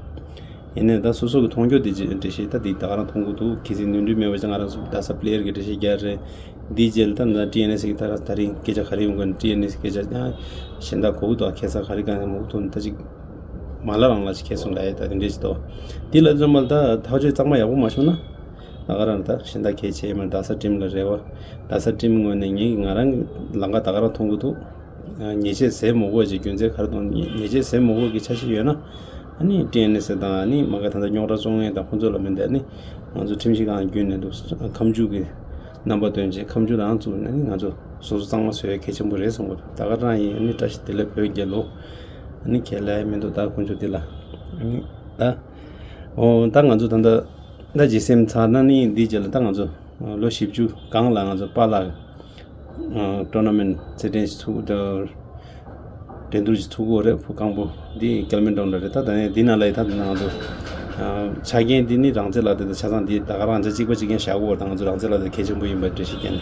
ཡིན་ནའི་ད་སོ་སོ་གི་མཐོང་རྒྱུ་དེ་ཅིག་འགྲེལ་བཤད་ད་འདི་ད་ག་རང་མཐོང་གི་འདུག་གལ་སྲིད་ནོར་འཁྲུལ་མེད་པ་ཅིག་ང་རང་ཚོ་རྡ་ས་པི་ལེ་ཡར་གི་འགྲེལ་བཤད་རྒྱག་རེད། འདིའི་རྗེས་ལ་ད་ད་ཊི་ཨེན་ཨེས་ཨེ་གི་ད་ད་རིང་སྐད་ཆ་ག་རེ་ཡོང་གི་ཊི་ཨེན་ཨེས་ཨེ་གི་སྐད་ཆ་ཡང་གཞན་དག་གོ་གི་འདུག་ཁ་སང་ག་རེ་གང་ཡང་མ་གོ་ཐུབ་ན། ད་ཅིག་མ་ལ་རང་ལ་ཅིག་ཁེལ་སོང་ལབ་ཡ་ད་དེ་འདྲས་ཅིག་འདུག་འདི་ལ་འཛོམས་པ་ལ་ད་ཐག་གཅོད་གཙང་མ་ཡག་པོ་མ་བྱུང་ན་ད་ག་རང་ད་གཞན་དག་གལ་ཆེ་མ་རེད། རྡ་ས་ཊིམ་ལ་རེ་བ། རྡ་ས་ཊིམ་ངོས་ནས་ངས་ང་རང་གི་ལམ་ཁ་ད་ག་རང་མཐོང་གི་འདུག་ཉེས་ཆད་ཟས་མ་དགོས་ཅིག་རྒྱུ་མཚན་ག་རེ་གཏོང་། ཉེས་ཉེས་ཆད་ཟས་མ་དགོས་ཀྱི་འཆར་གཞི་ཡོད་ན། ཨ་ནི་ཊི་ཨེན་ཨེས་ཨེ་དང་ཨ་ནི་མ་ག་ད་ལྟ་རྙོག་དྲ་བཙུགས་མཁན་དང་ཁོང་ཚོ་ལ་མི་འདི་ཨ་ནི་ང་ཚོ་ཁྲིམས་ཞིབ་ཁང་བརྒྱུད་ནས་འདུག་ཁ་མཆུ་གི་རྣམ་པ་སྟོན་བྱས་ཁ་མཆུ་རང་བཙུགས་ནས་ཨ་ནི་ང་ཚོ་སོ་སོ་གཙང་མ་བཟོ་ཡ་གལ་ཆེན་པོ་རེད་བསམ་གྱི་འདུག་ད་ག་རང་ཡིན། ཨ་ནི་བཀྲ་ཤིས་བདེ་ལེགས་བོད་རྒྱལ་ལོ། ཨ་ནི་ཁས་ལེན་མི་འདུག་ད་ཁོང་ཚོ་འདི་ལ་ཨ་ནི་ད་ཨོ་ད་ང་ཚོ་ད་ལྟ་ད་ཇི་སེམས་ཚར་ན་ནི་འདི་རྗེས་ལ་ད་ང་ཚོ་ལོ་བཞི་བཅུ་གང་ལ་ང་ཚོ་པཱ་ལགས་ཀྲོ་ན་མེན་རྩེད་འགྲན་ཞིག་ཚུགས་འགྲན་བསྡུར་ཞིག་ཚུགས་དགོས་རེད། ཕུ་རྐང་པོ་འདི་ཀལ་མེན་ཌོན་ལ་རེད། ད་ད་ནས་འདི་ནང་ལ་ཡི་ད་ང་ཚོ་ཆ་རྐྱེན་འདི་ནི་རང་བཙན་ལག་དེབ་དང་ཆ་ཚང་འདི་ད་ག་རང་ཆ་གཅིག་པ་གཅིག་རྐྱེན་བཞག་དགོས་རེད། ད་ང་ཚོ་རང་བཙན་ལག་དེབ་གལ་ཆེན་པོ་ཡིན་པ་འགྲེལ་བཤད་བརྒྱབ་ནས།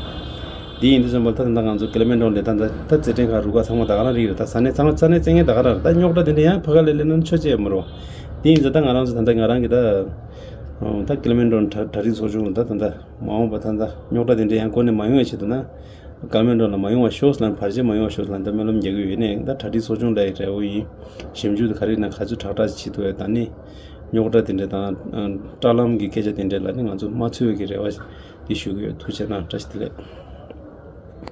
འདི་ཡིན་དུས་ཙམ་པ་ད་ད་ང་ཚོ་ཀལ་མེན་ཌོན་ལ་ད་ད་ད་རྩེད་འགྲན་ཁག་རུ་ཁག་ཚང་མ་ད་ག་རང་རིགས་རེད། ད་ས་གནས་ཚང་མ་ས་གནས་རྩེད་མཁན་ད་ག་རང་རེད། ད་རྙོག་དྲ་འདི་འདྲ་ཡང་ཕ་ག་ལེ་ལེ་ན་ཆོ་ཅེས་མ་རོ། འདི་ཡིན་ཙང་ད་ང་རང་ཚོ་ད་ད་ང་རང་གི་ད་ད་ཀལ་མེན་ཌོན་གྲ་གྲ་སྒྲིག་ཚོགས་ཆུང་ལ་ད་ད་ད་མ་འོངས་པ་ད་ད་རྙོག་དྲ་འདི་འདྲ་ཡང་འགོ་ནས་མ་ཡོང་བའི་ཆེད་དུ་ན། ཀལ་མེན་ཌོན་ལ་མ་ཡོང་བ་ཤོག་ལབ་བར་ཆད་མ་ཡོང་བ་ཤོག་ལབ་ད་སྨོན་ལམ་རྒྱག་གི་ཡོད་ནས་ད་གྲ་སྒྲིག་ཚོགས་ཆུང་ལ་ཡི་རེ་བོ་ཡིན། ཞིབ་འཇུག་དེ་ག་རེ་ན་ག་ཚོད་དྲག་དྲག་བྱེད་ཐུབ་ཡོད་ད་ནི། རྙོག་དྲ་དེ་འདྲ་དང་དྲ་ལམ་གྱི་སྐད་ཆ་དེ་འདྲ་ལ་ནི་ང་ཚོ་མ་ཚུད་ཡོད་ཀྱི་རེ་བ་དེ་ཞུ་གི་ཡོད། ཐུགས་རྗེ་གནང་། བཀྲ་ཤིས་བདེ་ལེགས།